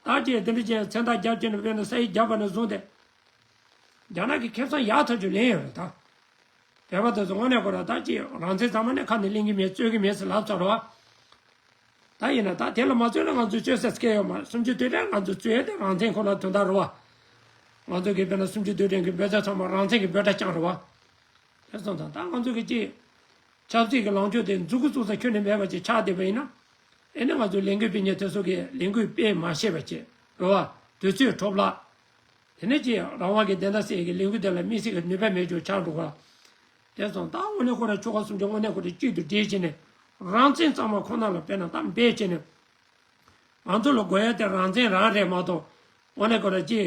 ད་ཅིག་དེ་འདྲ་ཅིག་མཚན་རྟགས་རྒྱབ་བྱས་ནས་དཔེར་ན་ས་ཡིག་རྒྱབ་པ་ནས་བཟུང་སྟེ། རྒྱ་ནག་གིས་ཁེ་བཟང་ཡག་ཐག་ཆོད་ལེན་ཡོད་རེད་ད། བོད་པ་དེ་ཚོ་དངོས་གནས་ཁོ་རང་ད་ཅིག་རང་བཙན་གཙང་མ་ནས་ཁ་ནས་ལེན་གྱི་མེད། རྩོད་ཀྱི་མེད་ཟེར་ལབ་ཚར་བ། ད་ཡིན་ན་ད་དེ་ལ་མ་རྩོད་ན་ང་ཚོས་རྩོད་ས་སྐད་ཡོད་མ་རེད། གསུམ་བཅུ་དུས་དྲན་ང་ཚོས་རྩོད་ཡས་དེ་རང་བཙན་ཁོ་ན་དོན་དག་རེད་བ། ང་ཚོ་གི་དཔེར་ན་གསུམ་བཅུ་དུས་དྲན་གྱི་འབོད་སྒྲ་ཚང་མ་རང་བཙན་གྱི་འབོད་སྒྲ་རྐྱང་རེད་བ། དེ་སོང་ཙང་ད་ང་ཚོ་གི་ཅིག་ཆབ་སྲིད་ཀྱི་ལངས་ཕྱོགས་དེ་མཛུབ་གུ་བཙུགས་ས་ཁྱོན་ནས་མེད་པ་ཅིག་ཆགས་བསྡད་པ་ཡིན་ན། ཨེ་ནི་ང་ཚོའི་ལས་འགུལ་སྤེལ་མཁན་དེ་ཚོ་གིས་ལས་འགུལ་སྤེལ་མ་ཤེས་པ་ཅིག་རེད་བ། དུས་ཚོད་འཕྲོ་བརླག་དེ་ནས་ཅིག་རང་དབང་གི་བདེན་མཐའ་གསལ་གྱི་ལས་འགུལ་དེ་ལ་དམིགས་བསལ་གྱི་ནུས་པ་མེད་རྒྱུ་ཆགས་འགྲོ་ག་དེ་སོང་ཙང་དངོས་གནས་ཁོ་རང་ཆོལ་ཁ་གསུམ་གྱི་དངོས་གནས་ཁོ་རང་གཅིག་ཏུ་སྒྲིལ་བྱས་ནས་རང་བཙན་གཙང་མ་ཁོ་ན་ལ་དཔེར་ན་ད་འབད་བྱས་ནས། ང་ཚོ་ལ་དགོས་ཡ་དེ་རང་བཙན་རང་རེད་མ་གཏོགས། དངོས་གནས་ཁོ་རང་ཅིག་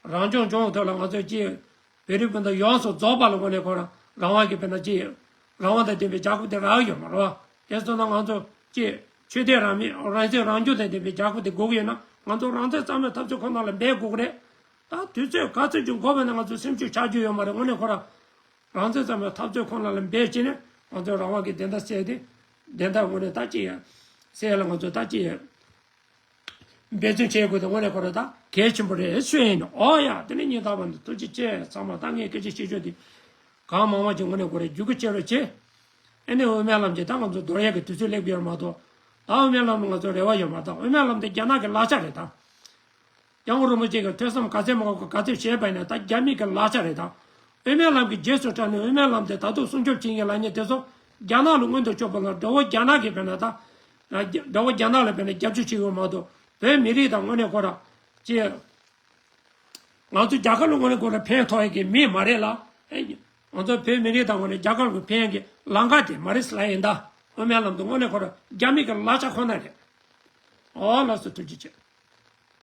རང་སྐྱོང་ལྗོངས་ཐོག་ལ་ང་ཚོ་ཅིག་བོད་རིགས་སྤུན་ཟླ་ཡོངས་སུ་རྫོགས་པ་ལ་དངོས་གནས་ཁོ་རང་རང་དབང་གི་དཔེར་ན་ཅིག་རང་དབང་དང་ལྡན་པའི་རྒྱལ་ཁབ་དེ་རག་ཡོད་མ་རེད་བ། དེ་སོང་ན་ང་ཚོ་ཅིག་ཆོས་དད་རང་མོས་རང་བཙན་རང་སྐྱོང་དང་ལྡན་པའི་རྒྱལ་ཁབ་དེ་དགོས་ཀྱི་ཡོད་ན་ང་ཚོ་རང་བཙན་གཙང་མའི་འཐབ་རྩོད་ཁོ་ན་ལ་འབད་དགོས་ཀྱི་རེད། ད་དུས་ཚོད་ག་ཚོད་ཅིག་འགོར་བ་ན་ང་ཚོ་སེམས་ཤུགས་ཆག་རྒྱུ་ཡོད་མ་རེད། དངོས་གནས་ཁོ་རང་རང་བཙན་གཙང་མའི་འཐབ་རྩོད་ཁོ་ན་ལ་འབད་བྱས་ནས་ང་ཚོའི་རང་དབང་གི་བདེན་མཐའ་གསལ་ཏེ། བདེན་མཐའ་དངོས་གནས་ད་ཅི་ཡང་གསལ་ལ་ང་ཚོ་ད་ཅི་ཡང་འབད་བརྩོན་བྱེད་དགོས་དེ་དངོས་གནས་ཁོ་རང་ད་གལ་ཆེན་པོ་རེད་ཞུ་ཡིན། ཨོ་ཡ་དེ་ནས་སྙིང་ཐག་པ་ནས་ཐུགས་རྗེ་ཆེ། ཚང་མ་ད་ངས་སྐད་ཆ་བཤད་ཕྱོགས་དེ་གང་མང་མང་ཅིག་དངོས་གནས་ཁོ་རང་བརྒྱུད་སྐུལ་བྱེད་རོགས་བྱེད། ཨེ་ནས་དབུ་མའི་ལམ་གྱི་ད་ང་ཚོ་དོར་ཡག་གི་དུས་ཚོད་སླེབས་ཡོད་མ་གཏོགས། ད་དབུ་མའི་ལམ་ལ་ང་ཚོ་རེ་བ་ཡོད་མ་གཏོགས། དབུ་མའི་ལམ་དེ་རྒྱ་ནག་གི་ལག་ཆ་རེད་ད། སྐྱབས་མགོན་རིན་པོ་ཆེ་གིས་ཐོས་བསམ་ག་ཚད་མང་པོ་ག་ཚོད་བྱས་པ་ཡིན་ན་ད་རྒྱ་མི་གི་ལག་ཆ་རེད་ད། དབུ་མའི་ལམ་གྱི་རྗེས་སུ་འབྲངས་ནས་དབུ་མའི་ལམ་དེ་ད་དུང་སྲུང་སྐྱོབ་བྱེད་མཁན་ལབ་མཁན་དེ་ཚོ་རྒྱ་ནག་ལ་མངོན་དུ་ཕྱོགས་པ་ལ་དགྲ་བོ་རྒྱ་ནག་གིས་དཔེར་ན་ད། དགྲ་བོ་རྒྱ་ནག་ལ་དཔེར་ན་རྒྱབ་སྐྱོར་བྱེད་ཀྱི་ཡོད་མ་གཏོགས་བོད་མི་རིགས་དང་དངོས་གནས་ཁོ་ར་ཅེས། ང་ཚོ་རྒྱ་གར་ལ་དངོས་གནས་ཁོ་ར་ཕན་ཐོགས་ཡག་གི་མི་མ་རེད་ལ། ཨེ། ང་ཚོ་བོད་མི་རིགས་དང་དངོས་གནས་རྒྱ་གར་གྱི་ཕན་ཡག་གི་ལམ་ཁ་དེ་མ་རེད་ལབ་ཡིན་ད། དབུ་མའི་ལམ་དུ་དངོས་གནས་ཁོ་ར་རྒྱ་མི་གི་ལག་ཆ་ཁོ་ན་རེད། ཨོ་ལགས་སོ་ཐུགས་རྗེ་ཆེ།